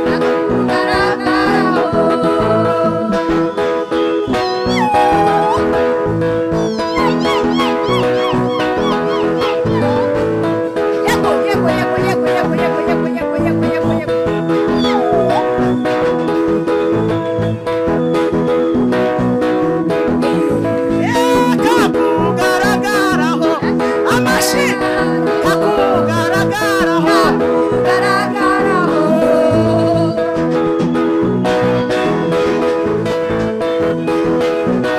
kakugaragaraho. Yego, yego, yego, yego, yego, yego, yego, yego, yego, yego, yego. Kakugaragaraho. Amashi kakugaragaraho. Kakugaragaraho.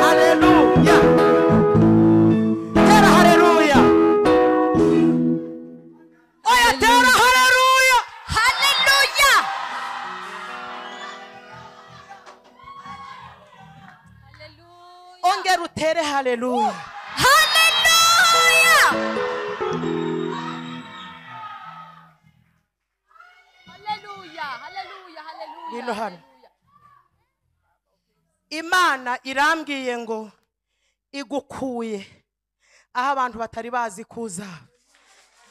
Haleluya. Tera haleluya. Oya, tera haleluya. Haleluya. Ongera utere haleluya. Haleluya. Haleluya, haleluya, haleluya. Ngwino hano. Imana irambwiye ngo igukuye aho abantu batari bazi kuza,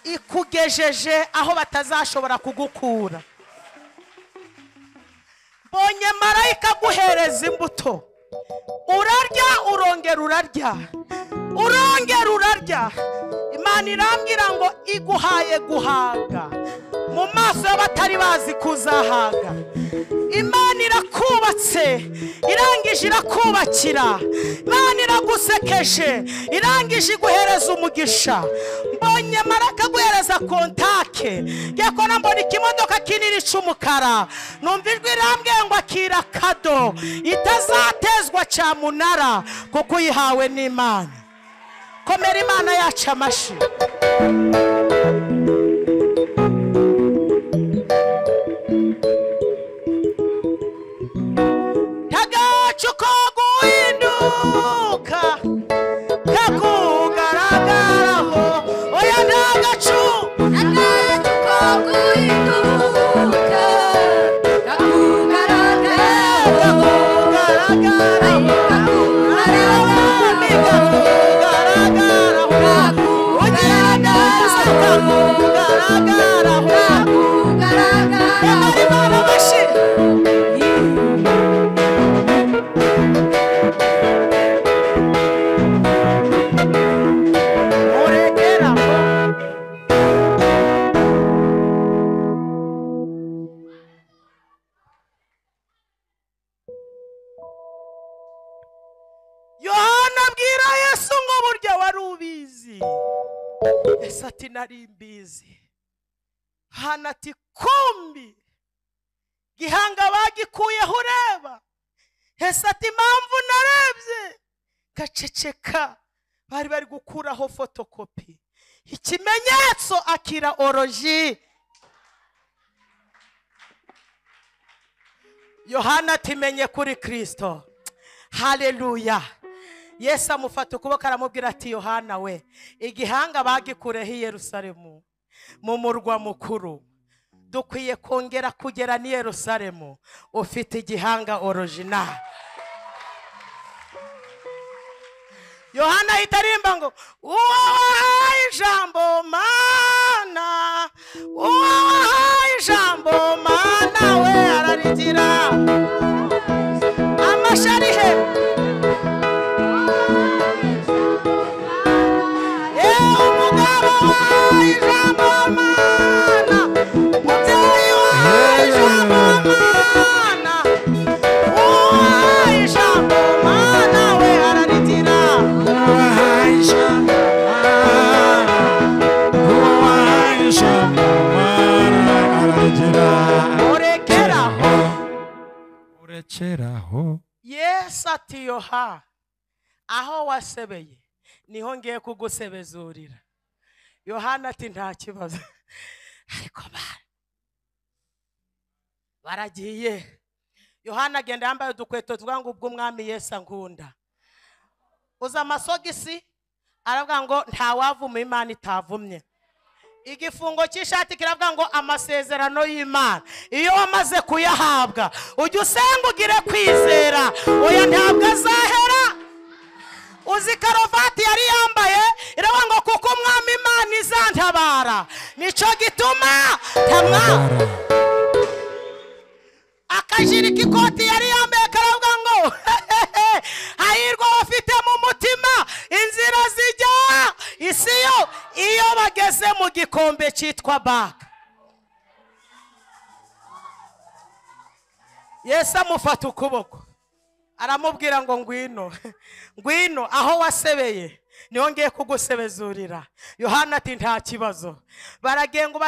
ikugejeje aho batazashobora kugukura. Mbonye marayika aguhereza imbuto, urarya, urongera urarya, urongera urarya. Imana irambwira ngo iguhaye guhaga mu maso y'abatari bazi kuzahaga. Imana irakubatse, irangije irakubakira. Imana iragusekeje, irangije iguhereza umugisha. Mbonye maraka aguhereza kontake. Ngiye kubona mbona ikimodoka kinini cy'umukara, numva ijwi rirambwiye ngo akira kado itazatezwa cyamunara, kuko uyihawe n'Imana. Komera Imana yacu amashi. Tagacu ko guhinduka kakugaragaraho. Oya, ntagacu. Agacu ko guhinduka kakugaragaraho. Kakugaragaraho. Abami kakugaragaraho. Ugira neza kakugaragaraho. Kakugaragaraho. Imana amashi. Murekeraho. Yohana abwira Yesu ngo burya wari ubizi. Sinari mbizi. Hana ati kumbi gihanga bagikuyeho ureba. Yesu ati impamvu narebye gaceceka, bari bari gukuraho fotokopi, ikimenyetso akira oroji. Yohana ati menye kuri Kristo. Haleluya. Yesu amufata ukuboko aramubwira ati Yohana we, igihanga bagikureho i Yerusalemu mu murwa mukuru, dukwiye kongera kugera ni Yerusalemu ufite igihanga original. Yohana ahita arimba ngo uwo wahaye ijambo mana, uwo wahaye ijambo mana we ararigira. Amasharihe umugabo wahaye ijambo mana, umubyeyi wahaye ijambo mana, uwahaye ijambo mana we ararigira. Urekeraho. Yesu ati Yoha, aho wasebeye niho ngiye kugusebezurira. Yohana ati nta kibazo. Ariko baragiye. Yohana agenda yambaye udukweto tuvuga ngo ubwo umwami Yesu ankunda. Uza amasogisi aravuga ngo ntawavuma Imana itavumye. Igifungo cy'ishati kiravuga ngo amasezerano y'Imana iyo wamaze kuyahabwa ujye usenga ugire kwizera, oya ntabwo azahera. Uzi karuvati yari yambaye iravuga ngo kuko umwami Imana izantabara nico gituma tamwa. Akajiri k'ikoti yari yambaye karavuga ngo hahirwa abafite mu mutima inzira zijya isiyo iyo bageze mu gikombe cyitwa Baka. Yesu amufata ukuboko aramubwira ngo ngwino, ngwino aho wasebeye niho ngiye kugusebezurira. Yohana ati nta kibazo. Baragenga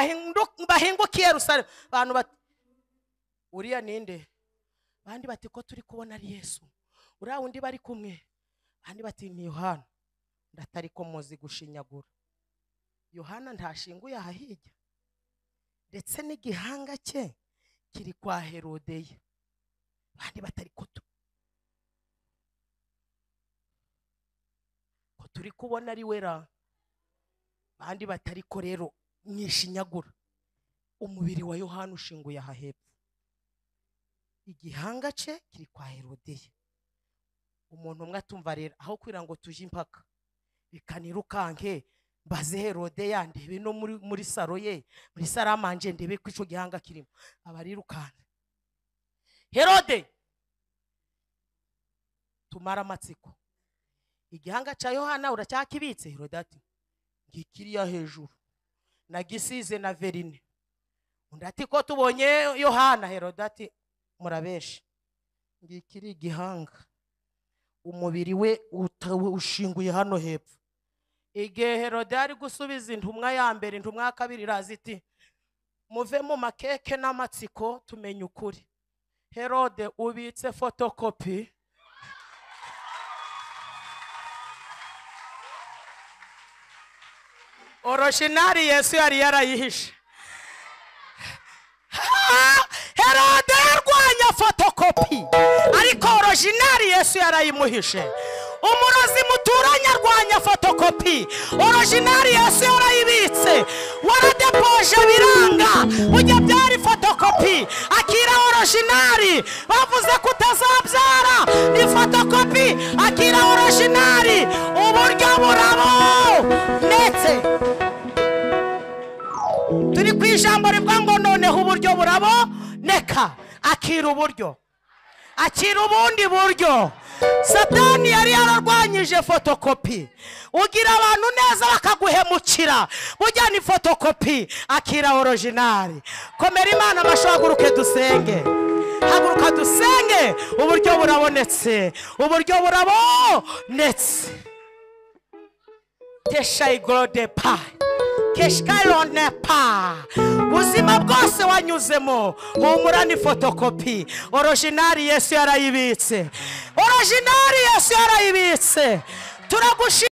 bahingukiye Yerusalemu. Abantu bati uriya ninde? Bandi bati ko turi kubona ari Yesu. Uriya wundi bari kumwe. Bandi bati ni Yohana. Ndatari ko muzi gushinyagura. Yohana ntashinguye ahahijya, ndetse n'igihanga cye kiri kwa Herodeya. Bandi batari ko turi kubona ari wera. Bandi batari ko rero mwishinyagura. Umubiri wa Yohana ushinguye aha hepfo, igihanga cye kiri kwa Herodeya. Umuntu umwe atumva rero aho kwira ngo tuje impaka bikanirukanke mbaze Herodeya ndebe no muri saro ye, muri saramanje ndebe ko ico gihanga kirimo. Abarirukanka Herode tumara amatsiko, igihanga cya Yohana uracyakibitse? Herode ati ngikiriya hejuru nagisize na verine. Undi ati ko tubonye Yohana. Herode ati murabeshe, ngikiri igihanga, umubiri we ushinguye hano hepfo. Igihe Herode ari gusubiza intumwa ya mbere, intumwa ya kabiri iraza iti muve mu makeke n'amatsiko tumenye ukuri. Herode ubitse fotokopi. Oroshinari Yesu yari yarayihishe. Herode yarwanya fotokopi, ariko orojinari Yesu yarayimuhishe. Umurozi muturanye arwanya fotokopi, orojinari Yesu yarayibitse. Waradepoje biranga, ujya byari fotokopi, akira orojinari. Bavuze kutazabyara ni fotokopi, akira orojinari. Uburyo burabonetse. Turi ku ijambo rivuga ngo noneho uburyo buraboneka. Akira uburyo, akira ubundi buryo. Satani yari yararwanyije fotokopi. Ugira abantu neza bakaguhemukira, burya ni fotokopi. Akira orojinari. Komera Imana amashyi, dusenge. Haguruka dusenge. Uburyo burabonetse, uburyo burabonetse. Tesha igode pa Keshkalone pa. Ubuzima bwose wanyuzemo humura ni fotokopi. Originali Yesu yarayibitse. Originali Yesu yarayibitse. Turagushimira.